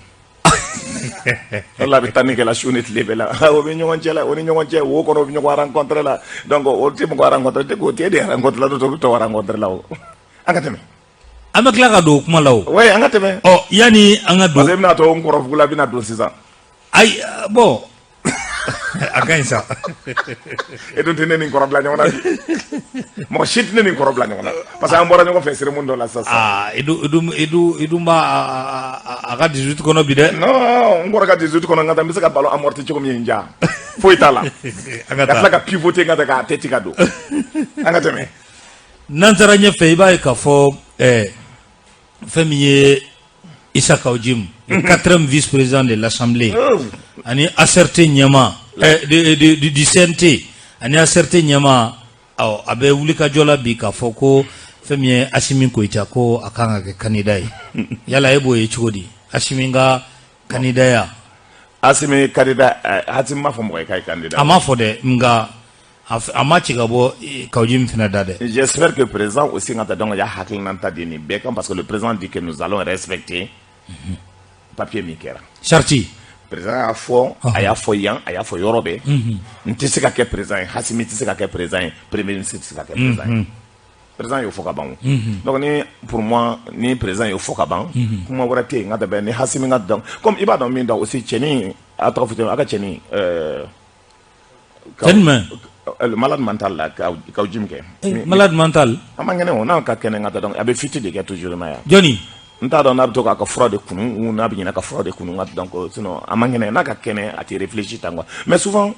Wala a bɛ taa ni kɛla su ni tile bɛɛ la, o bɛ ɲɔgɔn cɛ la, o ni ɲɔgɔn cɛ wo kɔnɔ, o bɛ ɲɔgɔn rencontre la. Donc o tɛ mɔgɔ rencontre tɛ k'o tɛ e de rencontre la, dɔ bɛ tɔw rencontre la o. An ka tɛmɛ. An bɛ tila ka don o kuma la o. Oui, an ka tɛmɛ. Ɔ, yanni an ka don. Parce que i bɛna to n kɔrɔfugula bɛna don sisan. Ayi, bon, a ka ɲi sa. E dun tɛ ne ni n kɔrɔ bila ɲɔgɔn na bi. Mɔgɔ si tɛ ne ni n kɔrɔ bila ɲɔgɔn na parce que an bɔra ɲɔgɔn fɛ cérémonie dɔ la sisan. Aa, i dun b'a a ka 18 kɔnɔ bi dɛ. Non, n kɔrɔ ka 18 kɔnɔ, n ka taa, n bɛ se ka ballon amorti cogo min ye n ja. Foyi t'a la. An ka Ka tila taa. ka pivoter, n ka taa k'a tɛ ci ka don. An ka tɛmɛ. N'an taara ɲɛfɛ, i b'a ye k'a fɔ fɛn min ye Issa Kaou Djim, le quatrième vice-président de l'Assemblée, ani ACRT ɲɛmaa du CNT ani ACRT ɲɛmaa, awɔ, a bɛ wulikajɔ la bi k'a fɔ ko fɛn min ye Assimi Goïta, ko a kan ka kɛ candidat ye. Yala e b'o ye cogo di, Assimi ka candidat ya? Assimi candidat, Assimi m'a fɔ mɔgɔ ye k'a ye candidat. A m'a fɔ dɛ, nka a ma ci ka bɔ Kaou Djim fana da dɛ. J'espère que le président aussi ka taa, donc y'a hakilinata di nin bɛɛ kan, parce que le président dit que nous allons respecter papier min kɛra. Charte. Président y'a fɔ, a y'a fɔ yan, a y'a fɔ yɔrɔ bɛɛ. N tɛ se ka kɛ président ye, Assimi tɛ se ka kɛ président ye, premier ministre tɛ se ka kɛ président ye. Président y'o fɔ ka ban o. Donc ni pour moi, ni président y'o fɔ ka ban, kuma wɛrɛ tɛ yen n ka tɛmɛ ni Assimi ka. Donc comme i b'a dɔn min, donc aussi cɛnin a tɔgɔ fɔ, a ka cɛnin Cɛ jumɛn? Le malade mental la, Kaou Djim kɛ. Malade mental. A man kɛnɛ o, n'a ka kɛnɛ, n ka taa, donc a bɛ fuite de kɛ toujours ma yan. Jɔnni? N t'a dɔn n'a bɛ to k'a ka fura de kunu ou n'a bɛ ɲinɛ ka fura de kunu, n ka, donc sinon a man kɛnɛ, n'a ka kɛnɛ, a tɛ réfléchir tan quoi, mais souvent.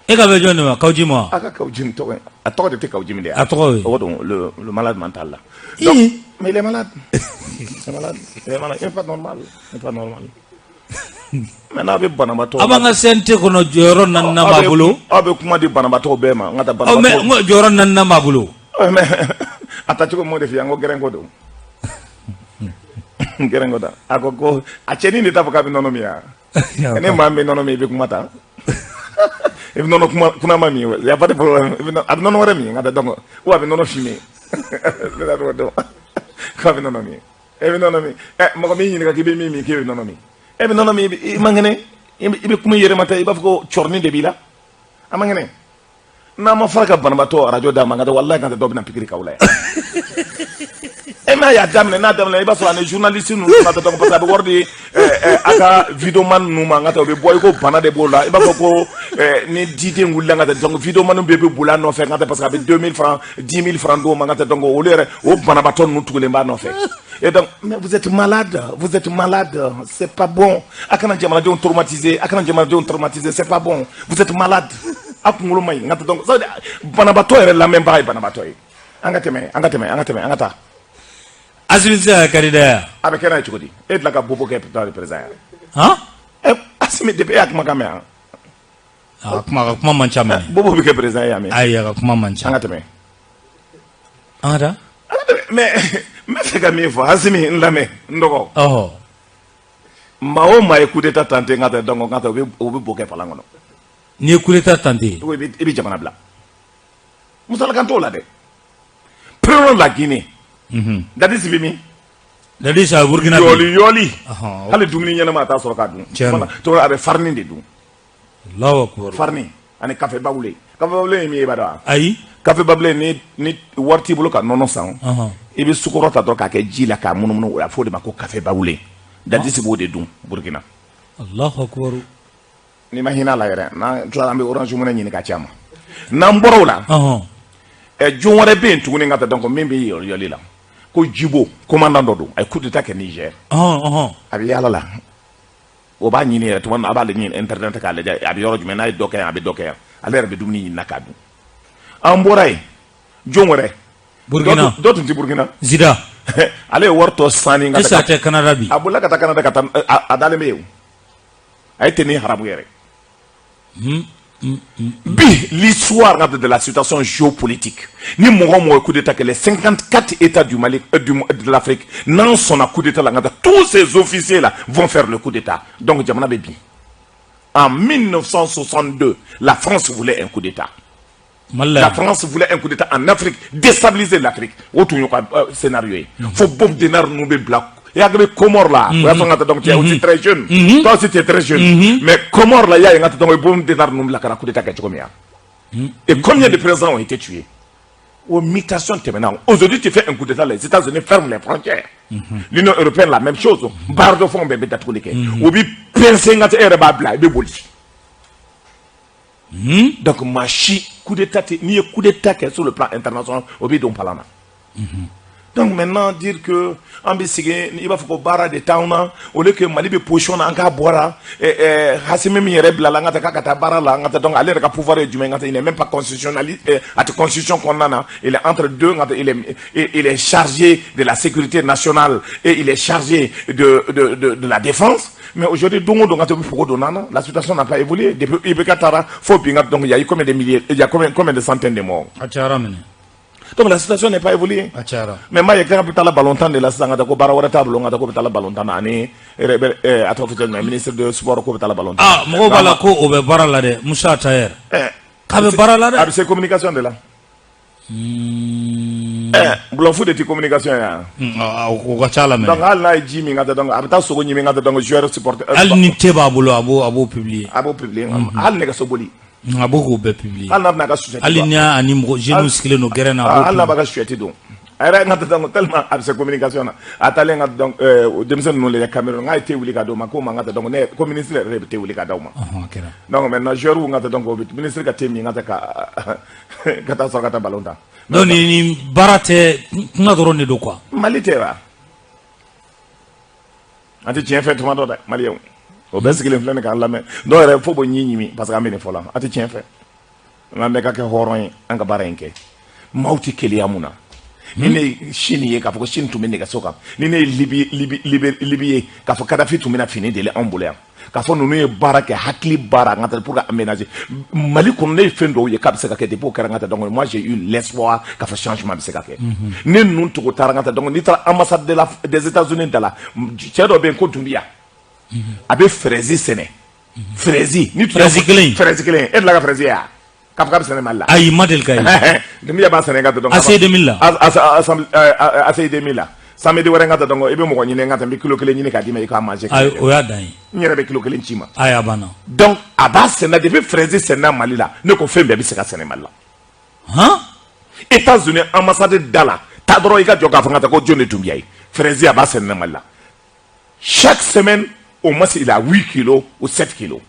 E ka bɛ jɔn de ma, Kaou Djim ma? A ka Kaou Djim tɔgɔ, a tɔgɔ de tɛ Kaou Djim de ye? A tɔgɔ ye. O don, le malade mental là. Donc mais il est malade, il est malade, il est malade, il est pas normal, il est pas normal. Mais n'a bɛ banabaatɔ. A b'an ka CNT kɔnɔ, jɔyɔrɔ naaninan b'a bolo. Aw bɛ kuma di banabaatɔw bɛɛ ma, n ka taa Ɔ, mais banabaatɔ. n ko jɔyɔrɔ naaninan b'a bolo. Mais a tacogo m'o de f'i ye, n ko gɛrɛnko don, gɛrɛnko da. A ko ko a cɛnin de t'a fɔ k'a bɛ nɔnɔ min yan. Ne maa min bɛ nɔnɔ min, i bɛ kuma ta, i bɛ nɔnɔ kuma kunama min, y a pas de problème. I bɛ a bɛ nɔnɔ wɛrɛ min, n ka taa, donc ou a bɛ nɔnɔ fumer, ne t'a dɔn k'a bɛ nɔnɔ min. E bɛ nɔnɔ min, ɛ mɔgɔ min ɲininka k'i bɛ min min, k'e bɛ nɔnɔ min, e bɛ nɔnɔ min, i man kɛnɛ, i bɛ kuma i yɛrɛ ma tɛ, i b'a fɔ ko cɔrɔnin de b'i la, a man kɛnɛ. N'a ma fara ka banabaatɔ arajo d'a ma, n ka taa, walahi, ka taa, dɔ bɛna pikiri k'aw la yan. E m'a y'a daminɛ, n'a daminɛ, i b'a sɔrɔ ani journaliste ninnu ka taa, parce que a bɛ wari di a ka vidéoman ninnu ma, n ka taa, u bɛ bɔ i ko bana de b'o la, i b'a fɔ ko ni diden wulila, n ka taa, donc vidéoman bɛɛ bɛ boli a nɔfɛ, n ka taa, parce que a bɛ 2000 francs, 10 000 francs d'o ma, n ka taa, donc olu yɛrɛ, o banabaatɔ ninnu tugulen b'a nɔfɛ. Et donc, mais vous êtes malade, vous êtes malade, c'est pas bon. A kana jamanadenw traumatiser, a kana jamanadenw traumatiser, c'est pas bon. Vous êtes malade. A kunkolo man ɲi, n ka taa, donc ça veut dire banabaatɔ yɛrɛ lamɛnbaga ye banabaatɔ ye. An ka tɛmɛ, an ka tɛmɛ, an ka tɛmɛ, an ka taa. Assimi tɛ se ka kɛ candidat ye? A bɛ kɛ n'a ye cogo di? E tila ka Bobo kɛ président ye? Han? Ɛ, Assimi, depuis e y'a kumakan mɛn yan. A kuma, a ka kuma man ca mɛnɛ. Bobo bɛ kɛ président ye yan mɛn. Ayi, a ka kuma man ca. An ka tɛmɛ. An ka taa. An ka tɛmɛ, mais n bɛ fɛ ka min fɔ, Assimi, n lamɛn, n dɔgɔ. Maa o maa ye coup d'état tenté, n ka taa, donc n ka taa, u bɛ bo kɛ palan kɔnɔ. N'i ye coup d'état tenté. I bɛ jamana bila. Musalakan t'o la dɛ. Prenons la Guinée. Dadis bɛ min? Dadis a Burkina bi. Yɔli yɔli. Hali dumuni ɲɛnama a t'a sɔrɔ k'a dun. Tiɲɛ don. Tuma a bɛ farini de dun. Allahu akbar. Farini ani café baoulé. Café baoulé ye min ye, i b'a dɔn wa? Ayi. Café baoulé, ni wari t'i bolo ka nɔnɔ san, i bɛ sukaro ta dɔrɔn k'a kɛ ji la k'a munumunu, o a fɔ o de ma ko café baoulé. Dadis b'o de dun Burkina. Allahu akbar. N'i ma hinɛ a la yɛrɛ, n'an tilala, an bɛ Orange Money ɲini ka ci a ma. N'an bɔra o la, ɛ, jon wɛrɛ bɛ yen tuguni, ka taa, donc min bɛ yɔli yɔli la, ko Jibo, commandant dɔ don, a ye coup d'état kɛ Niger. Ɔhɔn ɔhɔn. A bɛ yaala la, o b'a ɲini yɛrɛ tuma min, a b'ale ɲini internet k'a lajɛ a bɛ yɔrɔ jumɛn, n'a ye dɔ kɛ yan, a bɛ dɔ kɛ yan, ale yɛrɛ bɛ dumuni ɲini na k'a dun. An bɔra yen, jon wɛrɛ? Burkina. Dɔ tun tɛ Burkina. Zida. Ale ye wari tɔ sanni Est ce que a tɛ Canada bi? A bolila ka taa Canada, ka taa, a dalen bɛ yen o. A ye tenue haramu yɛrɛ. Bi, l'histoire de la situation géopolitique, ni mɔgɔ o mɔgɔ ye coup d'état kɛ, les 54 états du Mali, de l'Afrique, n'an sɔnna coup d'état la, n ka taa, tous ces officiers là vont faire le coup d'état, donc jamana bɛ bin. En 1962, la France voulait un coup d'état. La France voulait un coup d'état en Afrique, déstabiliser l'Afrique. O tun y'u ka scénario ye. Fo Bob Denard ninnu bɛ bila. I hakili bɛ Comore la. O y'a sɔrɔ n ka taa, donc tu es aussi très jeune. Toi aussi tu es très jeune. Mais Comore la, i y'a ye n ka taa, donc Bob Denard ninnu bila ka na coup d'état kɛ cogo min ya. Et combien de présidents ont été tués? O mutation tɛmɛna. Aujourd'hui, tu fais un coup d'état, les États-Unis ferment les frontières. L'Union européenne, la même chose. Bailleurs de fonds bɛɛ bɛ datuguli kɛ. O bi pincer n ka taa, e yɛrɛ b'a bila, i bɛ boli. Donc maa si coup d'état tɛ, n'i ye coup d'état kɛ sur le plan international, o b'i don palan na. Donc maintenant, dire que an bɛ sigi, i b'a fɔ ko baara de t'anw na, au lieu que Mali bɛ position na, an k'a bɔra Assimi min yɛrɛ bilala an ka taa k'a ka taa baara la, an ka taa, donc ale yɛrɛ ka pouvoir ye jumɛn? N ka taa, il n'est même pas constitutionnaliste, a tɛ constitution kɔnɔna na, il est entre deux, n ka taa, il est chargé de la sécurité nationale et il est chargé de la défense. Mais aujourd'hui, don o don, ka taa, u bɛ fogo don an na. La situation n'a pas évolué depuis IBK taara fo bi. N ka, donc il y a eu combien de milliers, il y a combien de centaines de morts? A cayara minɛ. Donc la situation n'est pas évoluée. A cayara. Mais maa ye k'a bɛ taa la ballon tan de la sisan, ka taa ko baara wɛrɛ t'a bolo, n ka taa ko bɛ taa la ballon tan na, ani a tɔgɔ fɔ jumɛn, ministre de sport, ko bɛ taa la ballon tan. Ah, mɔgɔw b'a la ko o bɛ baara la dɛ, Musa Tailleur. K'a bɛ baara la dɛ. A bɛ se communication de la. Bluff de tɛ communication ye yan. O ka ca la mɛ. Donc hali n'a ye ji min ka taa, donc a bɛ taa sogo ɲimi ka taa, donc joueur supporter. Hali ni thé b'a bolo, a b'o publier. A b'o publier, hali nɛgɛso boli. A b'o k'o bɛɛ publier. Hali n'a bɛna a ka suyɛti. Hali ni y'a ani mɔgɔ jeunes sigilen don gɛrɛn na, a b'o. Hali n'a b'a ka suyɛti don. A yɛrɛ n ka taa, donc tellement a bɛ se communication na, a taalen ka, donc denmisɛnnin ninnu lajɛ Cameroun, n k'a ye thé wuli ka d'o ma, k'o ma n ka taa, donc ne ko ministre yɛrɛ de bɛ thé wuli ka d'aw ma. Ɔhɔn, a kɛra. Donc maintenant joueur n ka taa, donc o bɛ ministre ka thé min, n ka taa ka taa sɔrɔ ka taa ballon tan. Donc ni baara tɛ, kuma dɔrɔn de don quoi. Mali tɛ wa? An tɛ tiɲɛ fɛ tuma dɔ dɛ, maliyɛnw. O bɛɛ sigilen filɛ nin k'an lamɛn. Dɔw yɛrɛ fo b'o ɲi ɲimi parce que an bɛ nin fɔ la. An tɛ tiɲɛ fɛ. An bɛɛ ka kɛ hɔrɔn ye, an ka baara in kɛ. Maaw tɛ keleya mun na? Ni ne ye sini ye k'a fɔ ko sini tun bɛ nɛgɛso kan, ni ne ye Libi Libi Libi Libi ye k'a fɔ Kadafi tun bɛna fini deli anw bolo yan, k'a fɔ ninnu ye baara kɛ, hakili baara n ka taa pour que aménager Mali kɔnɔ, ne ye fɛn dɔw ye k'a bɛ se ka kɛ depuis o kɛra, n ka taa, donc moi j'ai eu l'espoir k'a fɔ changement bɛ se ka kɛ. Ne ninnu togo taara, n ka taa, donc n'i taara ambassade des États-Unis da la, cɛ dɔ bɛ yen ko Dunbiya, a bɛ fraise sɛnɛ, fraise ni Fraise kelen in. Fraise kelen, e delila ka fraise ye wa, k'a fɔ k'a bɛ sɛnɛ Mali la? Ayi, ma deli ka ye. Dunbiya b'a sɛnɛ, n ka taa, donc ACI 2000 la. ACI 2000 la, samedi wɛrɛ, n ka taa, donc i bɛ mɔgɔ ɲini, n ka taa, n bɛ kilo kelen ɲini k'a d'i ma, i k'a manger. Ayi, o y'a dan ye. N yɛrɛ bɛ kilo kelen ci ma. Ayi, a banna. Donc a b'a sɛnɛ depuis fraise sɛnɛna Mali la, ne ko fɛn bɛɛ bɛ se ka sɛnɛ Mali la. Han. États-Unis ambassade da la, taa dɔrɔn i ka jɔ k'a fɔ n ka taa ko jɔn de Dunbiya ye, fraise a b'a sɛnɛ Mali la. Chaque semaine au moins il a 8 kilos ou 7 kilos,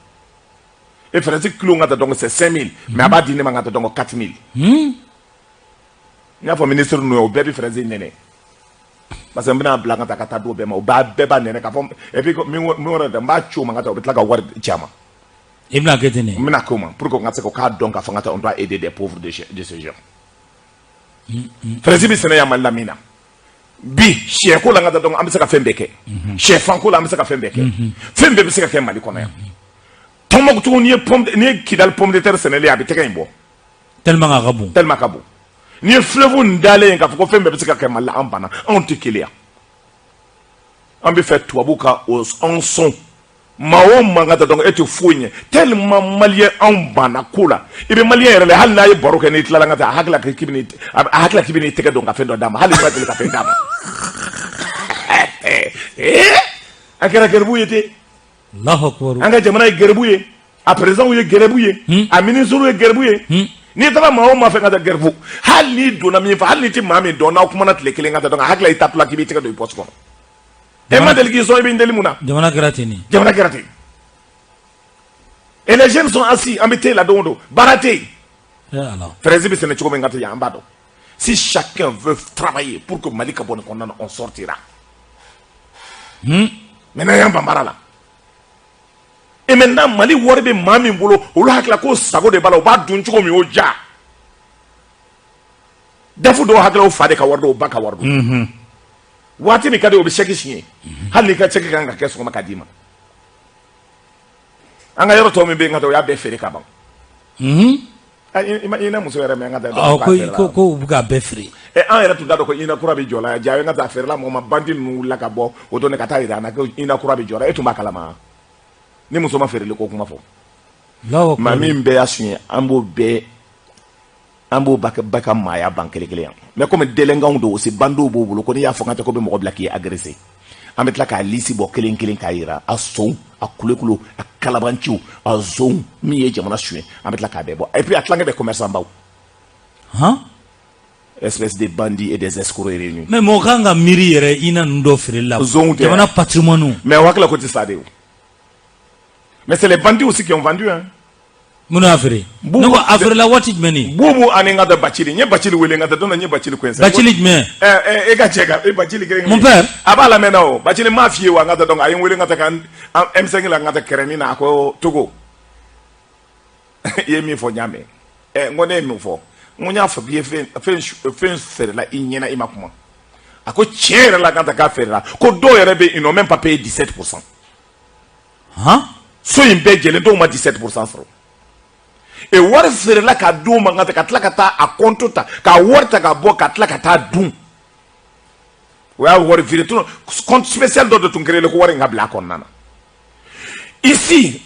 et fraise kilo, n ka taa, donc c'est 5000, mais a b'a di ne ma, n ka taa, donc 4000. N y'a fɔ ministre ninnu ye, o bɛɛ bɛ fraise nɛnɛ parce que n bɛna bila ka taa d'o bɛɛ ma, o b'a bɛɛ b'a nɛnɛ k'a fɔ, et puis min wɛrɛ tɛ, n b'a ci o ma, n ka taa, o bɛ tila ka wari ci a ma. I bɛna kɛ ten de. N bɛna k'o ma pour que n ka se k'o k'a dɔn k'a fɔ n ka taa, on doit aider des pauvres de ce genre. Fraise bɛ sɛnɛ yan Mali la min na bi, sɛ ko la, n ka taa, donc an bɛ se ka fɛn bɛɛ kɛ, sɛfan ko la, an bɛ se ka fɛn bɛɛ kɛ, fɛn bɛɛ bɛ se ka kɛ Mali kɔnɔ yan. Tɔnbɔkutu, n'i ye pomme, n'i ye Kidali pomme de terre sɛnɛlen ye, a bɛ tɛgɛ in bɔ. Tellement a ka bon. Tellement ka bon. N'i ye fleuve nin dalen ye k'a fɔ ko fɛn bɛɛ bɛ se ka kɛ Mali la, an banna, anw tɛ keleya. An bɛ fɛ tubabu ka o anw sɔn. Maa o maa ka taa, donc e tɛ foyi ɲɛ, tellement maliyɛn anw banna ko la. I bɛ maliyɛn yɛrɛ la, hali n'a ye baro kɛ, n'i tilala, ka taa, a hakili la k'i bɛ n'i tɛgɛ don ka fɛn dɔ d'a ma, hali n'i ma deli ka fɛn d'a ma. An kɛra garibu ye ten. Allahu akbar. An ka jamana ye garibu ye, a président ye garibu ye, a ministre ye garibu ye. N'i taara maa o maa fɛ ka taa garibu, hali n'i donna min fɛ, hali n'i tɛ maa min dɔn, n'aw kumana tile kelen, ka taa, donc a hakili la i tatɔla k'i b'i tɛgɛ don i poche kɔnɔ, e ma deli k'i sɔn, i bɛ n deli mun na? Jamana kɛra ten de. Jamana kɛra ten et les jeunes sont assis, an bɛ thé la don o don, baara tɛ yen. Eh Ala. Fraise bɛ sɛnɛ cogo min ka taa yan, an b'a dɔn. Si chacun veut travailler pour que Mali ka bɔ nin kɔnɔna na, on sortira. Maintenant y'an ban baara la, et maintenant Mali wari bɛ maa min bolo, olu hakili la ko sago de b'a la, u b'a dun cogo min o ja. DEF dɔw hakili la o fa de ka wari don, o ba ka wari don. Waati min ka di, o bɛ chèque signé, hali n'i ka chèque kan ka kɛ sɔgɔma ka d'i ma. An ka yɔrɔ tɔ min bɛ yen ka taa, o y'a bɛɛ feere ka ban. Ah, i na muso yɛrɛ mɛn ka taa. Ɔ, ko u bɛ k'a bɛɛ feere. Ɛ, an yɛrɛ tun t'a dɔn ko INA kura bɛ jɔ la. Ja, n ka taa feerela mɔgɔ ma, bandit ninnu wulila ka bɔ o don ka taa yira an na ko INA kura bɛ jɔ la. E tun b'a kalama? Ni muso ma feereli ko kuma fɔ. Allahu akbar. Maa min bɛɛ y'a suɲɛ, an b'o bɛɛ An b'o bɛɛ ka maaya ban kelen kelen yan. Mais comme délinquants don aussi, bandiw b'u bolo ko n'i y'a fɔ n ka tɛ ko bɛ mɔgɔ bila k'i agresser. An bɛ tila k'a liste bɔ kelen kelen k'a yira, a sonw, a kulekulu, a kalabanciw, a zonw, min ye jamana suɲɛ, an bɛ tila k'a bɛɛ bɔ. Et puis a tilankɛ bɛ commerçant baw. Han. Espèce de bandits et des escrocs réunis. Mais mɔgɔ kan ka miiri yɛrɛ i na ninnu dɔ feereli la. Zonw tɛ. Jamana patrimoine. Mais o hakili la ko tɛ sa de o. Mais c'est les bandits aussi qui ont vendu, hein. Minnu y'a feere. Ne ko a feerela waati jumɛn ni? Bubu ani n ka taa Bacili, n ye Bacili wele n ka taa don dɔ, n ye Bacili coincé. Bacili jumɛn? Ɛ, e ka cɛ ka e Bacili kelen. Mon père. A b'a lamɛn na o. Bacili m'a f'i ye wa n ka taa, donc a ye n wele n ka taa ka M5 la, n ka taa kɛrɛnin na, a ko Togo, i ye min fɔ n y'a mɛn. Ɛ, n ko ne ye mun fɔ? N ko n y'a fɔ k'i ye fɛn feerela i ɲɛna, i ma kuma. A ko tiɲɛ yɛrɛ la, n ka taa k'a feerela, ko dɔw yɛrɛ bɛ yen, ils n'ont même pas payé 17%. Han. So in bɛɛ jɛlen, dɔw ma 17% sɔrɔ. E wari feerela k'a d'u ma, ka tila ka taa a compte ta k'a wari ta ka bɔ ka tila ka taa dun. O y'a wari feere tun, compte spécial dɔ de tun créé ko wari in ka bila a kɔnɔna na. Ici,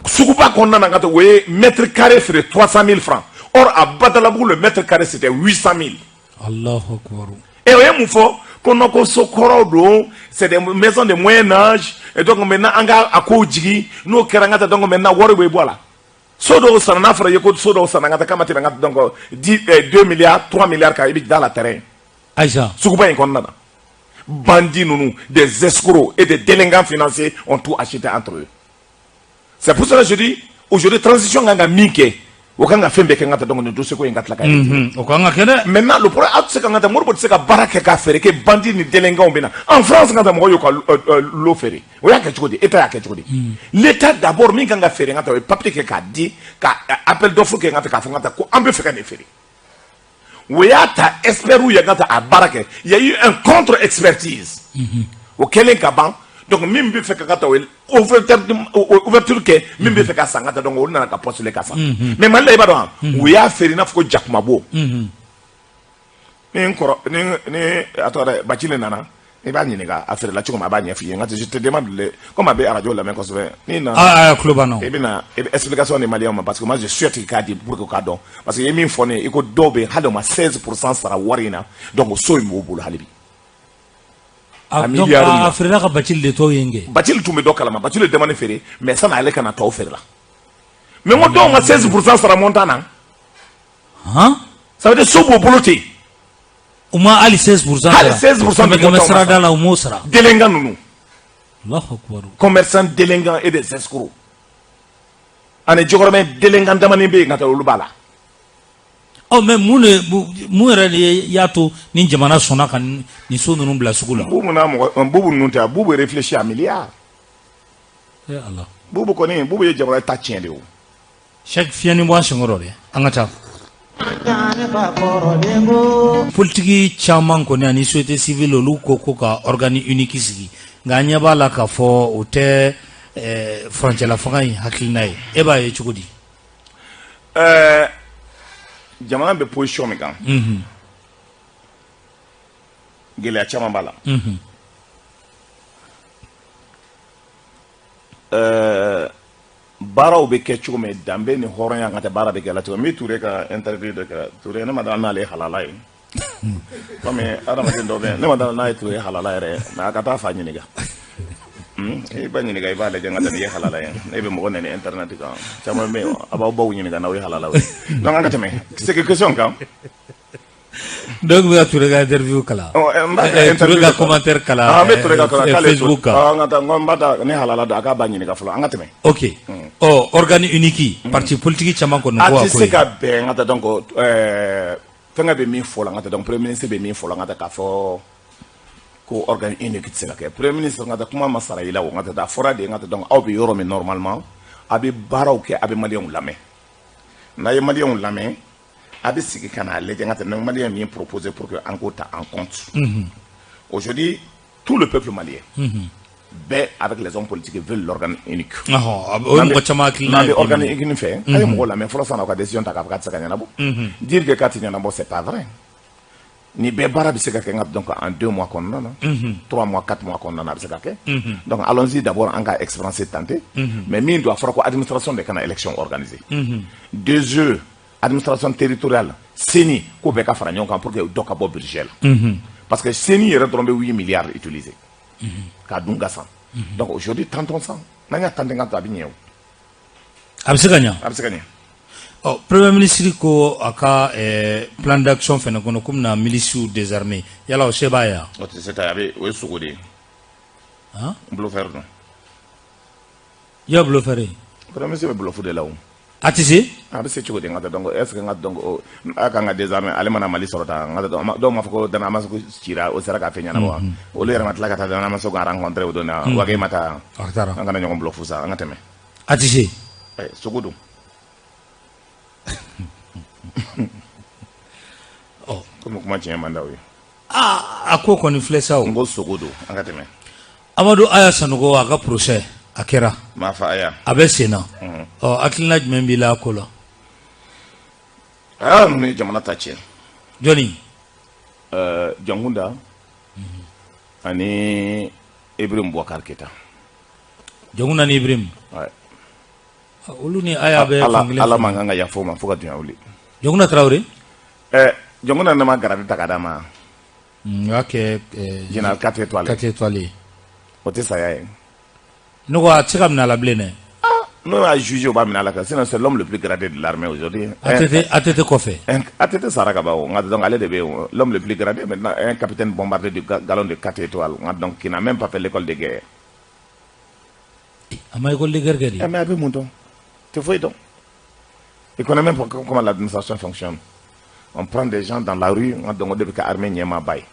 suguba kɔnɔna na, ka taa o ye mètre carré feere 300 000 francs, or à Badalabugu, le mètre carré, c'était 800 000. Allahu akbar. Et o ye mun fɔ? Ko non, ko so kɔrɔw don, c'est des maisons de moyen âge, et donc maintenant an ka a kow jigi n'o kɛra, n ka taa, donc maintenant wari bɛ bɔ a la. So dɔw sanna, n'a fɔra i ye ko so dɔw sanna, n ka taa k'a ma tɛmɛ, n ka donc 10, 2 milliards, 3 milliards kan, i bɛ da la terrain. Ayisa. Suguba in kɔnɔna na, bandits ninnu, des escrocs et des délinquants financiers ont tout acheté entre eux. C'est pour cela que je dis aujourd'hui, transition kan ka min kɛ, o kan ka fɛn bɛɛ kɛ, n ka taa, donc nin dossier ko in ka tila ka O kan ka kɛ dɛ. Maintenant, le problème, aw tɛ se ka n ka taa, Modibo tɛ se ka baara kɛ k'a feere kɛ bandit ni délinquants bɛ na. En France, n ka taa, mɔgɔw y'u ka lot feere, o y'a kɛ cogo di? État y'a kɛ cogo di? L'État d'abord, min kan ka feere, n ka taa, o ye papier kɛ k'a di, ka appel d'offre kɛ, n ka taa, k'a fɔ n ka taa ko an bɛ fɛ ka nin feere. O y'a ta expert ye, n ka taa a baara kɛ, il y a eu un contre expertise. O kɛlen ka ban, donc min bɛ fɛ ka taa, o ye ouverture kɛ, min bɛ fɛ ka san, ka taa, donc olu nana ka postuler ka san. Mais Mali la, i b'a dɔn wa, u y'a feere i n'a fɔ ko jakumabo. Ni n kɔrɔ ni a tɔgɔ dɛ, Bacili nana, i b'a ɲininka a feerela cogo min, a b'a ɲɛf'i ye. N ka je te demande le comme a bɛ arajo lamɛn kosɛbɛ, n'i nana. Aa, tulo b'an na. I bɛna, i bɛ explication di maliyɛnw ma, parce que moi je souhaite k'a di pour que k'a dɔn, parce que i ye min fɔ ne ye, i ko dɔw bɛ yen, hali o ma 16% sara wari in na, donc so in b'o bolo hali bi. A donc a feerela ka Bacili de tɔw ye n kɛ. Bacili tun bɛ dɔ kalama, Bacili demande feere, mais sani ale ka na, tɔw feere la. Mais n ko dɔw ma 16% sara montant na. Han. Ça veut dire so b'o bolo ten. U ma hali 16% sara. Hali 16%. Kɛmɛ kɛmɛ sara da la, u m'o sara. Délinquant ninnu. Allahu akbar. Commerçant délinquant et des escrocs. Ani jɔkɔrɔmɛ délinquant damani bɛ yen ka taa, olu b'a la. Ɔ, mais mun de, mun yɛrɛ de y'a to ni jamana sɔnna ka nin so ninnu bila sugu la? Bubu n'a mɔgɔ Bubu ninnu tɛ, Bubu réfléchit à milliard. Eh Ala. Bubu kɔni, Bubu ye jamana ta tiɲɛ de o. Cheikh, fiɲɛni bɔ an senkɔrɔ dɛ, an ka taa. Politiki caman kɔni ani société civile, olu ko ko ka organe unique sigi, nka an ɲɛ b'a la k'a fɔ o tɛ furancɛla fanga in hakilina ye. E b'a ye cogo di? Ɛɛ, jamana bɛ position min kan, gɛlɛya caman b'a la. Ɛɛ, baaraw bɛ kɛ cogo min, danbe ni hɔrɔnya ka tɛ, baara bɛ kɛ la cogo min. Ture ka interview dɔ kɛra, Ture, ne ma dala n'ale ye halala ye, komi adamaden dɔ bɛ yen, ne ma dala n'a ye Ture halala yɛrɛ ye, mais a ka taa fa ɲininka. I ba ɲininka, i b'a lajɛ n ka taa n'i ye halala ye. Ne bɛ mɔgɔ nɛni internet kan, caman bɛ yen, a b'aw baw ɲininka n'aw ye halala ye. Donc an ka tɛmɛ c'est question kan. Donc bɛ ka Ture ka interview kalan. Ture ka commentaire kalan. An bɛ Ture ka Facebook kan. An ka taa, n ko n b'a ta ne halala don, a k'a ba ɲininka fɔlɔ, an ka tɛmɛ. Ok, ɔ, organe unique, parti politique caman kɔni ko a tɛ se ka bɛn, n ka taa, donc fɛnkɛ bɛ min fɔ la, n ka taa, donc premier ministre bɛ min fɔ la, n ka taa k'a fɔ ko organe unique tɛ se ka kɛ. Premier ministre, n ka taa, kuma ma sara i la o, n ka taa, a fɔra de, n ka taa, donc aw bɛ yɔrɔ min, normalement a bɛ baaraw kɛ, a bɛ maliyɛnw lamɛn. N'a ye maliyɛnw lamɛn, a bɛ sigi ka n'a lajɛ, n ka taa, ni maliyɛn min proposer pour que an k'o ta en compte. Aujourd'hui, tout le peuple malien bɛɛ avec les hommes politiques veulent l'organe unique. O ye mɔgɔ caman hakilina N'an ye. bɛ organe unique fɛ, a ye mɔgɔw lamɛn fɔlɔ sanni aw ka décision ta k'a fɔ k'a tɛ se ka ɲɛnabɔ. Dire que k'a tɛ ɲɛnabɔ, c'est pas vrai. Ni bɛɛ baara bɛ se ka kɛ, n ka donc en 2 mois kɔnɔna na, 3 mois, 4 mois kɔnɔna na, a bɛ se ka kɛ. Donc allons-y d'abord, an ka expérience tenter. Mais min don, a fɔra ko administration de kana élection organiser. Deux Administration territoriale, CENI, k'o bɛɛ ka fara ɲɔgɔn kan pour que dɔ ka bɔ budget la, parce que CENI yɛrɛ dɔrɔn bɛ 8 milliards utiliser k'a dun ka san. Donc aujourd'hui, tentons ça. N'an y'a tenter ka to, a bɛ ɲɛ o. A bɛ se ka ɲɛ. A bɛ se ka ɲɛ. Ɔ, premier ministre ko a ka plan d'action fɛnɛ kɔnɔ ko bɛna milisiw désarmer. Yala o se b'a ye wa? O tɛ se ta, a bɛ, o ye sogo de ye. Han? Bluffeur don. I y'a bluffeur ye. Premier ministre bɛ bluff de la o. A tɛ se. A bɛ se cogo di? N ka taa, donc est ce que n ka, donc a kan ka désarmer, ale mana Mali sɔrɔ tan, n ka taa, dɔw m'a fɔ ko Danamaso cira, o sera k'a fɛn ɲɛnabɔ wa? Olu yɛrɛ ma tila ka taa Danamaso ka rencontrer o don na Wage ma taa. A taara. An kana ɲɔgɔn bluff sa, an ka tɛmɛ. A tɛ se. Ɛ, sogo don. Ɔ. Komi kuma tiɲɛ man d'aw ye. Aa, a ko kɔni filɛ sa o. N ko sogo don, an ka tɛmɛ. Amadu Aya Sanogo, a ka procès a kɛra. M'a fa aya. A bɛ sen na. Ɔ, hakilina jumɛn b'i la a ko la? Aa, ninnu ye jamana ta tiɲɛ. Jɔnni? Jankunda ani Ibrahim Boubacar Keita. Jankunda ni Ibrahim. Ouais. Olu ni Aya bɛ Ala fankelen Ala fɛ. man kan ka yafa o ma fo ka dunya wuli. Jankunda Tarawele. Ɛ, Jankunda ne ma grade ta ka d'a ma. O y'a kɛ général 4 étoiles. 4 étoiles ye. O tɛ saya ye. Ne ko a tɛ se ka minɛ a la bilen dɛ. N'o y'a jugé, o b'a minɛ a la kan, sinon c'est l'homme le plus gradé de l'armée aujourd'hui. ATT, ATT kɔfɛ. ATT sara ka ban o, nka donc ale de bɛ yen, l'homme le plus gradé maintenant, un capitaine bombardier du galon de 4 étoiles, nka donc qui n'a même pas fait l'école de guerre. A ma école de guerre kɛ de. Eh, mais a bɛ mun dɔn? Tɛ foyi dɔn. Il connaît même pas comment l'administration fonctionne. On prend des gens dans la rue, nka donc o de bɛ kɛ armée ɲɛmaaba ye.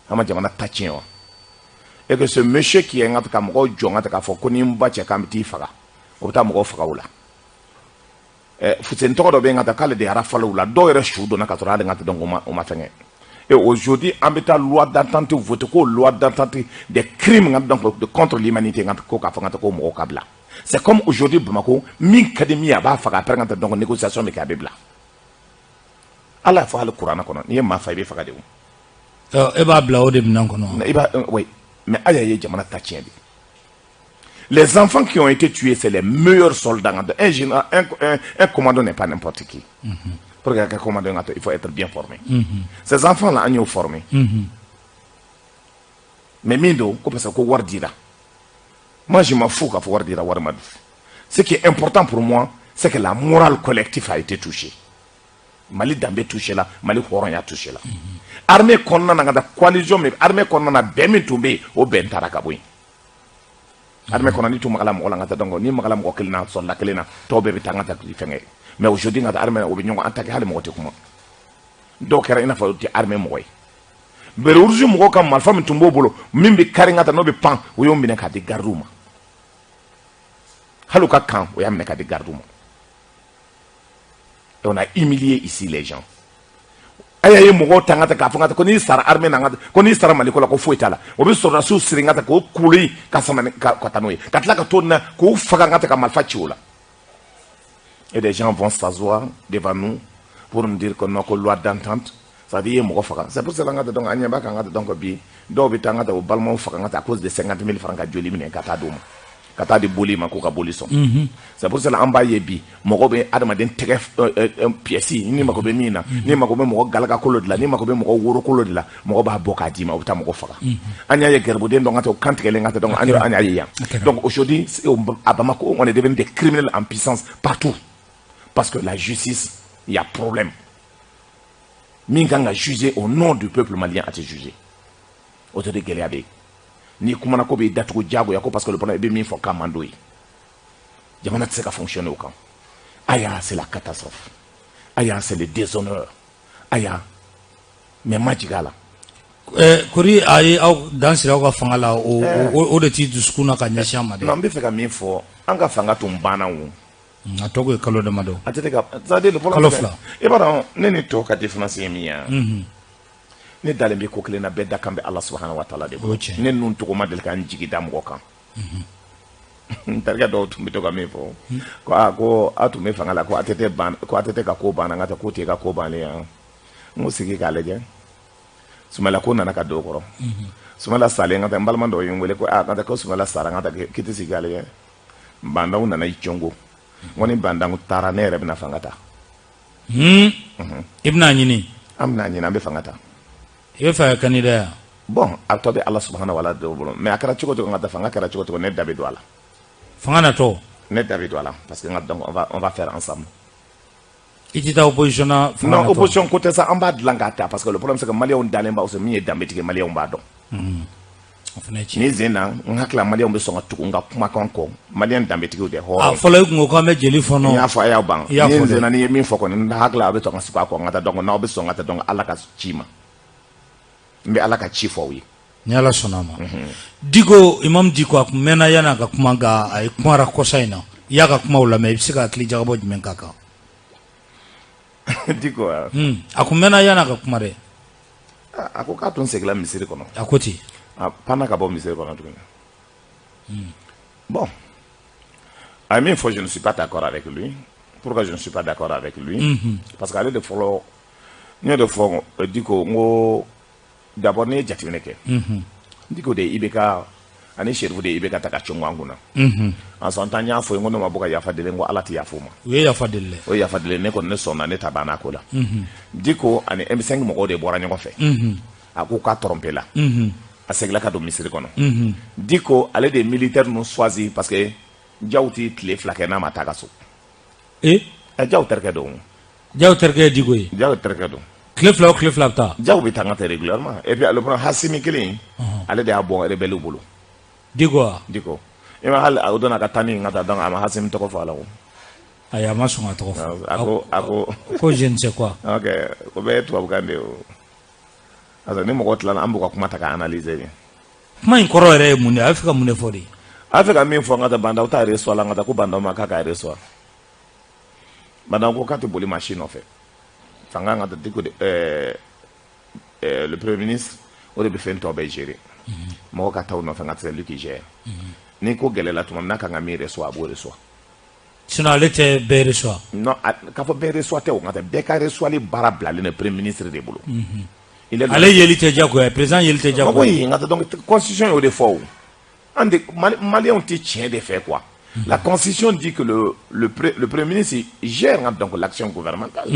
An ma jamana ta tiɲɛ wa? Et que ce monsieur qui est n ka mɔgɔw jɔ n ka k'a fɔ ko ni n ba cɛ k'an bɛ t'i faga, o bɛ taa mɔgɔw faga o la. Ɛ, Fuseni tɔgɔ dɔ bɛ yen ka taa k'ale de rafale u la, dɔw yɛrɛ su donna ka sɔrɔ hali n ka dɔn o ma fɛngɛ. Et aujourd'hui, an bɛ taa loi d'entente voter, ko loi d'entente des crimes nka donc de contre l'humanité, nka ko k'a fɔ n ka ko mɔgɔw ka bila. C'est comme aujourd'hui Bamako, min ka di min ye, a b'a faga, après n ka donc négociation bɛ kɛ, a bɛ bila. Ala y'a fɔ hali kuranɛ kɔnɔ, n'i ye maa fa, i bɛ faga de o. Ɔ, e b'a bila o de minɛn kɔnɔ. I b'a, oui, mais Aya ye jamana ta tiɲɛ de. Les enfants qui ont été tués, c'est les meilleurs soldats. Un général, un commando n'est pas n'importe qui. Pour qu'un commando, il faut être bien formé. Ces enfants-là, an y'o formé. Mais min don ko parce que ko wari dira. Moi, je m'en fous k'a fɔ wari dira, wari ma di. Ce qui est important pour moi, c'est que la morale collective a été touchée. Mali danbe touché la, Mali hɔrɔnya touché la. Armée kɔnɔna na, ka taa coalition min armée kɔnɔna na, bɛn min tun bɛ yen, o bɛn taara ka bɔ yen. Armée kɔnɔ, ni tun magala mɔgɔ la, ka taa, donc ni magala mɔgɔ kelen na, sɔrɔla kelen na, tɔw bɛɛ bɛ taa n ka taa fɛngɛ. Mais aujourd'hui, n ka taa armée, o bɛ ɲɔgɔn attaquer, hali mɔgɔ tɛ kuma. Dɔw kɛra i n'a fɔ o tɛ armée mɔgɔ ye. Béret rouge mɔgɔw ka marifa min tun b'o bolo, min bɛ kari n ka taa n'o bɛ pan, o y'o minɛ k'a di gardiw ma. Hali u ka kan, o y'a minɛ k'a di gardiw ma. Et on a humilié ici les gens. Aya ye mɔgɔw ta n ka taa k'a fɔ n ka taa ko n'i sara armée na, n ka taa ko n'i sara Mali ko la, ko foyi t'a la. O bɛ sɔrɔdasiw siri n ka taa k'o kule ka sama ka taa n'o ye, ka tila ka t'o na k'o faga n ka taa ka marifa ci o la. Et des gens vont s'asseoir devant nous pour nous dire que non, ko loi d'entente, ça veut dire i ye mɔgɔ faga. C'est pour cela n ka taa, donc an ɲɛ b'a kan n ka taa, donc bi dɔw bɛ taa n ka taa o balimaw faga n ka taa à cause de 50 000 francs, ka joli minɛ ka taa d'u ma, ka taa di boli ma k'u ka boli sɔn. C'est pour cela an b'a ye bi mɔgɔ bɛ adamaden tɛgɛ pièce, ni mako bɛ min na, ni mako bɛ mɔgɔ galakakolo de la, ni mako bɛ mɔgɔ worokolo de la, mɔgɔ b'a bɔ k'a d'i ma, o bɛ taa mɔgɔ faga. An y'a ye gɛrɛbuden dɔ ka taa o kan tigɛlen ka taa, donc an y'a ye yan. Donc aujourd'hui, à Bamako, on est devenu des criminels en puissance partout, parce que la justice, il y a problème. Min kan ka juger au nom du peuple malien, a tɛ juger. O tɛ de gɛlɛya bɛ yen. N'i kumana, ko b'i datugu diyagoya, ko parce que le problème, i bɛ min fɔ k'a man d'o ye. Jamana tɛ se ka fonctionner o kan. Aya, c'est la catastrophe. Aya, c'est le déshonneur. Aya, mais ma jigin a la. Kori a ye aw dan siri aw ka fanga la, o de t'i dusukun na ka ɲɛsin a ma dɛ. Non, n bɛ fɛ ka min fɔ, an ka fanga tun banna o. A tɔ ye kalo damadɔ. A tɛ ka, c'est à dire le problème, Kalo 2. I b'a dɔn, ne ni tɔw ka différence ye min ye, ne dalen bɛ ko kelen na, bɛɛ da kan bɛ Ala subahana wa taala de bolo. O tiɲɛ. Ne ninnu tɔgɔ ma deli k'an jigi da mɔgɔ kan. N terikɛ dɔw tun bɛ to ka min fɔ, ko aa, ko a tun bɛ fanga la, ko ATT ban, ko ATT ka ko banna, n ka taa ko t'e ka ko bannen yan. N ko sigi k'a lajɛ. Sumala ko nana ka don o kɔrɔ. Sumala salen, ka taa n balima dɔw ye n wele ko aa, ka taa ko Sumala sara, n ka taa k'i tɛ sigi k'a lajɛ. Bandaw nana i cɔngo. N ko ni bandaw taara, ne yɛrɛ bɛna fanga ta. I bɛna ɲini? An bɛna ɲini, an bɛ fanga ta. I bɛ fɛ ka candidat ya? Bon, a tɔ bɛ Ala subahana wa de bolo, mais a kɛra cogo cogo, n ka taa, fanga kɛra cogo cogo, ne da bɛ don a la. Fanga natɔ? Ne da bɛ don a la parce que n ka, donc on va faire ensemble. I tɛ taa opposition na fanga? Non, opposition ko tɛ sa, an b'a dilan k'a ta parce que le problème, c'est que maliyɛnw dalen b'aw min ye danbetigi, maliyɛnw b'a dɔn. O fana ye tiɲɛ. Ni sen na, n hakili la, maliyɛnw bɛ sɔn ka tugu n ka kumakan kɔ, maliyɛn danbetigiw de A hɔrɔn. fɔlɔ, i kun ko k'an bɛ jeli fɔnɔ. N y'a fɔ, a y'aw ban. I y'a Ni fɔ n dɛ. sen na, n'i ye min fɔ kɔni, n hakili la, a bɛ sɔn ka sigi a kɔ. N ka taa, donc n'aw bɛ sɔn ka taa, donc Ala ka ci ma, n bɛ Ala ka ci fɔ aw ye. Ni Ala sɔnna a ma. Diko, Imam Diko, a kun mɛnna yan'a ka kuma, nka a ye kumara kɔsa in na. I y'a ka kumaw lamɛn, i bɛ se ka hakili jagabɔ jumɛn k'a kan? Diko wa? A kun mɛnna yan'a ka kuma dɛ. A ko k'a tun seginna misiri kɔnɔ. A ko ten. A panna ka bɔ misiri kɔnɔ tuguni. Bon, a ye min fɔ, je ne suis pas d'accord avec lui. Pourquoi je ne suis pas d'accord avec lui? Parce que ale de fɔlɔ, n y'o de fɔ Diko, n ko d'abord, n'i ye jateminɛ kɛ, Diko de ye IBK ani Chérif de ye IBK ta ka cɔngɔ an kunna. En son temps, n y'a fɔ ye, n ko ne ma bɔ ka yafa deli, n ko Ala tɛ yafa o ma. U ye yafa deli dɛ. O ye yafa deli, ne kɔni ne sɔnna, ne ta banna ko la. Diko ani M5 mɔgɔw de bɔra ɲɔgɔn fɛ, a ko k'a trompé la, a seginna ka don misiri kɔnɔ. Diko, ale de ye militaire ninnu choisi parce que Jaw ti tile 2 kɛ n'a ma taa ka so. E? Ɛ, Jaw terikɛ don. Jaw terikɛ ye Diko ye? Jaw terikɛ don. Tile 2 o tile 2 a bɛ taa. Jaw bɛ taa n ka taa régulièrement. Et puis le problème, Hasimi kelen, ale de y'a bɔ rebelle bolo. Diko wa? Diko, i ma hali o don a ka taa ni n ka taa, donc a ma Hasimi tɔgɔ fɔ a la o. Ayi, a ma sɔn ka tɔgɔ fɔ. A ko ko je ne sais quoi. Ok, o bɛɛ ye tubabukan de ye o, parce que ni mɔgɔ tilala, an b'u ka kuma ta ka analyser de. Kuma in kɔrɔ yɛrɛ ye mun de ye? A bɛ fɛ ka mun de fɔ de? A bɛ fɛ ka min fɔ, n ka taa Bah N'Daw t'a reçoit la, n ka taa ko Bah N'Daw ma k'a ka reçoit. Bah N'Daw ko k'a tɛ boli maa si nɔfɛ fanga, n ka taa Diko de le premier ministre, o de bɛ fɛn tɔ bɛɛ gérer, mɔgɔ ka taa o nɔfɛ, n ka c'est lui qui gère. Ni ko gɛlɛyala tuma min n'a kan ka min reçoit, a b'o reçoit. Sinon ale tɛ bɛɛ reçoit? Non, k'a fɔ bɛɛ reçoit tɛ o, n ka taa bɛɛ ka reçoit baara bilalen don premier ministre de bolo. Il est Ale yeli tɛ diyagoya ye, président yeli tɛ diyagoya ye. Oui, n ka taa, donc constitution y'o de fɔ o. An de Maliyɛnw tɛ tiɲɛ de fɛ quoi. La constitution dit que le premier ministre gère, hein, donc l'action gouvernementale.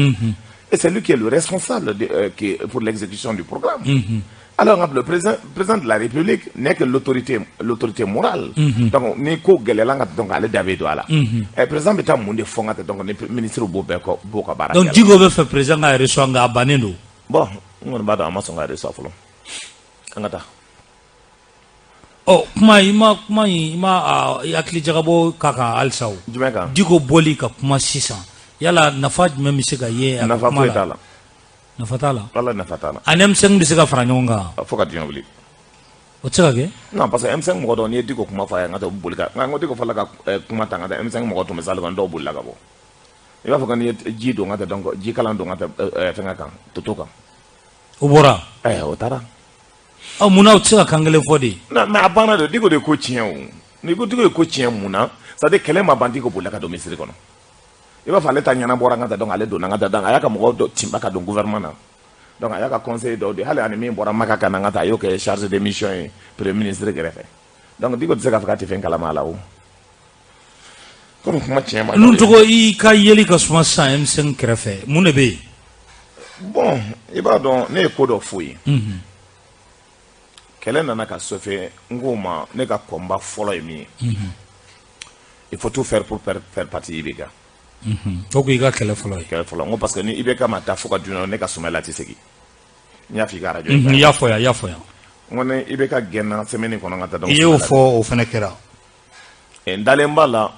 Et c'est lui qui est le responsable qui est pour l'exécution du programme. Alors le président de la République n'est que l'autorité morale. Donc ni ko gɛlɛyala, n ka donc ale da bɛ don a la. Président bɛ taa mun de fɔ, n ka taa, donc ni ministre b'o bɛɛ kɔ, b'o ka baara Donc kɛ la. Diko bɛ fɛ président ka reçoit, nka a bannen don. Bon, n kɔni b'a dɔn a ma sɔn ka reçoit fɔlɔ. An ka taa. Ɔ, kuma i ma kuma in, i ma a i hakili jagabɔ k'a kan halisa o. Jumɛn kan? Diko bɔli ka kuma sisan, yala nafa jumɛn bɛ se ka ye a ka Nafa kuma foyi la? t'a la. Nafa t'a la? Wala nafa t'a la. Ani M5 bɛ se ka fara ɲɔgɔn kan? Fo ka diɲɛ wuli. O tɛ se ka kɛ. Non, parce que M5 mɔgɔ dɔw, n'i ye Diko kuma fɔ a ye, n ka taa, u bɛ boli ka n ko Diko fɔlɔ ka kuma ta, n ka taa, M5 mɔgɔ tun bɛ salle kɔnɔ, dɔw bolila ka bɔ. I b'a fɔ ko n'i ye ji don, n ka taa, donc ji kalan don, n ka taa, fɛngɛ kan, toto kan. O bɔra. O taara. Ɔ, munna o tɛ se ka kan kelen fɔ de? Non, mais a banna de. Diko de ko tiɲɛ o. N'i ko Diko ye ko tiɲɛ, mun na? C'est à dire kɛlɛ ma ban, Diko bolila ka don misiri kɔnɔ. I b'a fɔ ale ta ɲɛnabɔra, n ka taa, donc ale donna, n ka taa, donc a y'a ka mɔgɔw dɔ tinba ka don gouvernement na. Donc a y'a ka conseil dɔw di, hali ani min bɔra Maka ka na, n ka taa, a y'o kɛ chargé de mission ye premier ministre kɛrɛfɛ. Donc Diko tɛ se k'a fɔ k'a tɛ fɛn kalama a la o. Komi kuma tiɲɛ ma. Ninnu tɔgɔ, i ka yeli ka suma sisan M5 kɛrɛfɛ, mun de bɛ yen? Bon, i b'a dɔn, ne ye ko dɔ f'u ye. Kɛlɛ nana ka sofɛ, n k'o ma, ne ka combat fɔlɔ ye min ye, il faut tout faire pour faire partie IBK. O ko i ka kɛlɛ fɔlɔ ye. Kɛlɛ fɔlɔ, n ko parce que ni IBK ma taa fo ka duɲa, ne ka Sumala tɛ segin. N y'a f'i ka radio. I y'a fɔ yan, i y'a fɔ yan. N ko ni IBK gɛnna semaine kɔnɔ, n ka taa, donc I y'o fɔ, o fana kɛra. N dalen b'a la,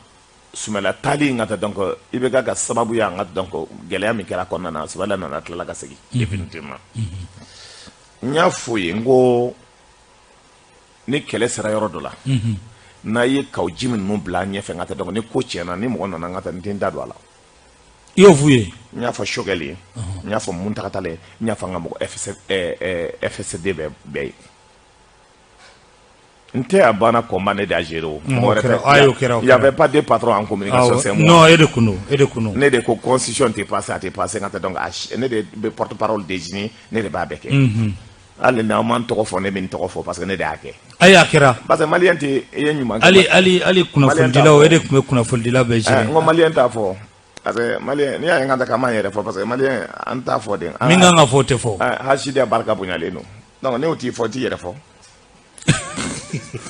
Sumala taali, n ka taa, donc IBK ka sababu ye, an ka donc gɛlɛya min kɛra kɔnɔna na, Sumala nana tilala ka segin définitivement. N y'a f'u ye, n ko ni kɛlɛ sera yɔrɔ dɔ la, n'a ye kaw ji minnu bila an ɲɛfɛ, n ka taa, donc ni ko tiɲɛna, ni mɔgɔ nana, n ka taa, n tɛ n da don a la. I y'o f'u ye? N y'a fɔ Choguel ye, n y'a fɔ Mountaga Tall ye, n y'a fɔ an ka mɔgɔ FC, FSD bɛɛ ye. N tɛ a banna combat, ne de y'a géré o. O kɛra, ayi, o kɛra, o Il y avait pas deux patrons en communication, c'est moi. Non, e de kun don, e de kun don. Ne de ko constitution tɛ passé, a tɛ passé, n ka taa, donc ne de bɛ porte parole désigné, ne de b'a bɛɛ kɛ. Hali n'aw m'an tɔgɔ fɔ, ne bɛ n tɔgɔ fɔ parce que ne de y'a kɛ. Ayi, a kɛra. Parce que maliyɛn tɛ i ye ɲuman kɛ. Hali kunnafonidilaw, e de tun bɛ kunnafonidila bɛɛ gérer. N ko maliyɛn t'a fɔ. Parce que malien, n'i y'a ye n ka taa k'an b'an yɛrɛ fɔ, parce que malien, an t'a fɔ de. Min kan ka fɔ, o tɛ fɔ. Hasidiya barika bonyalen don. Donc ne y'o t'i fɔ, i t'i yɛrɛ fɔ.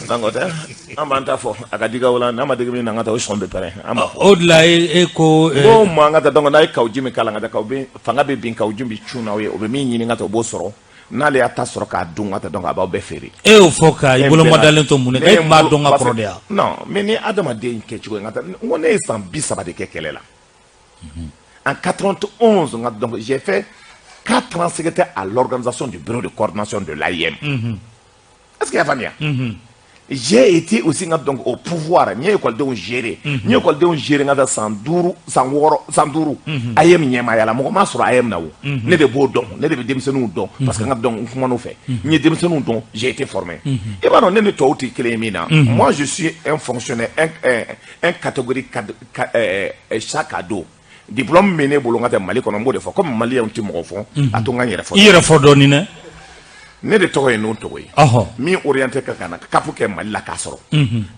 Donc o tɛ, an b'an ta fɔ, a ka digi aw la, n'a ma digi min na, an ka taa o sɔn bɛ pɛrɛn, an b'a fɔ. O de la e ko Ko maa an ka taa, donc n'a ye kawji min k'a la, an ka taa kaw bɛ fanga bɛ bin, kawji bɛ cun n'aw ye, o bɛ min ɲini ka taa, o b'o sɔrɔ. N'ale y'a ta sɔrɔ k'a dun ka taa, donc a b'aw bɛɛ feere. E y'o fɔ ka i bolo madalen to mun de kan? E tun b'a dɔn ka kɔrɔ de ya? Non, mais ni adamaden kɛcogo ye, n ka taa, n ko ne ye san 30 de kɛ kɛlɛ la. En 91, n ka, donc j'ai fait 4 ans secrétaire à l'organisation du bureau de coordination de l'AEEM. Est-ce que i y'a faamuya? J'ai été aussi, n ka, donc au pouvoir, n ye ekɔlidenw gérer. N ye ekɔlidenw gérer, n ka taa san 5, san 6, san 5. AEEM ɲɛmaaya la, mɔgɔ m'a sɔrɔ AEEM na o. Ne de b'o dɔn, ne de bɛ denmisɛnninw dɔn, parce que n ka, donc n kumana o fɛ. N ye denmisɛnninw dɔn, j'ai été formé. I b'a dɔn ne ni tɔw tɛ kelen ye min na. Moi, je suis un fonctionnaire, un catégorie 4, chaque ado. Diplôme min ne bolo, n ka tɛ Mali kɔnɔ, n b'o de fɔ. Comme maliyɛnw tɛ mɔgɔ fɔ, a to n ka n yɛrɛ fɔ. I yɛrɛ fɔ dɔɔnin dɛ. Ne de tɔgɔ ye n'o tɔgɔ ye. Min orienté ka na CAP kɛ Mali la k'a sɔrɔ.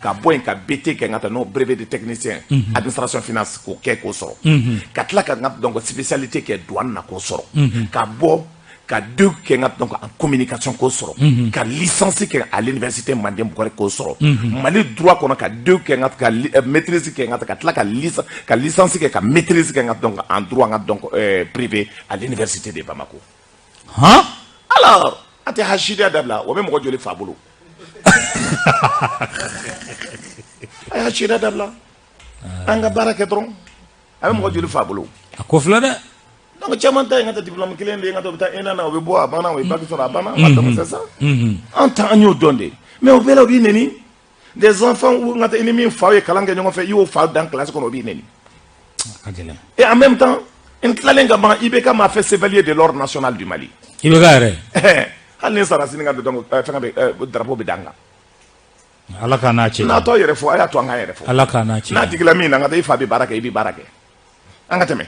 Ka bɔ yen ka BT kɛ, n ka taa n'o brevet de technicien administration finance, k'o kɛ k'o sɔrɔ. Ka tila ka n ka, donc spécialité kɛ douane na k'o sɔrɔ. Ka bɔ ka deux kɛ, n ka, donc en communication k'o sɔrɔ. Ka licence kɛ à l'université Manden Bukari k'o sɔrɔ. Mali droit kɔnɔ, ka deux kɛ, n ka ka maîtrise kɛ, n ka ka tila ka licence kɛ, ka maîtrise kɛ, n ka, donc en droit, n ka, donc privé à l'université de Bamako. Han. Alors, a tɛ hasidiya dabila, o bɛ mɔgɔ joli fa bolo? A ye hasidiya dabila, an ka baara kɛ dɔrɔn. A bɛ mɔgɔ joli fa bolo? A ko filɛ dɛ. Donc caman ta ye, n ka taa diplôme kelen de ye, n ka taa, u bɛ taa ENA na, u bɛ bɔ, a banna, u ye bac sɔrɔ, a banna. Donc c'est ça, an ta, an y'o dɔn de. Mais o bɛɛ la, u b'i neni. Des enfants où n ka taa, i ni min fa ye kalan kɛ ɲɔgɔn fɛ, i y'o fa dan classe kɔnɔ, o b'i neni. A ka gɛlɛn. Et en même temps, n tilalen ka ban, IBK m'a fait chevalier de l'ordre national du Mali. I bɛ ka yɛrɛ. Hali ni sara sini ka, donc fɛngɛ bɛ, drapeau bɛ d'an kan. Ala k'a n'a cɛ. N'a t'aw yɛrɛ fɔ, a y'a to an k'an yɛrɛ fɔ. Ala k'a n'a cɛ. N'a digila min na, n ka taa, i fa bɛ baara kɛ, i bɛ baara kɛ, an ka tɛmɛ.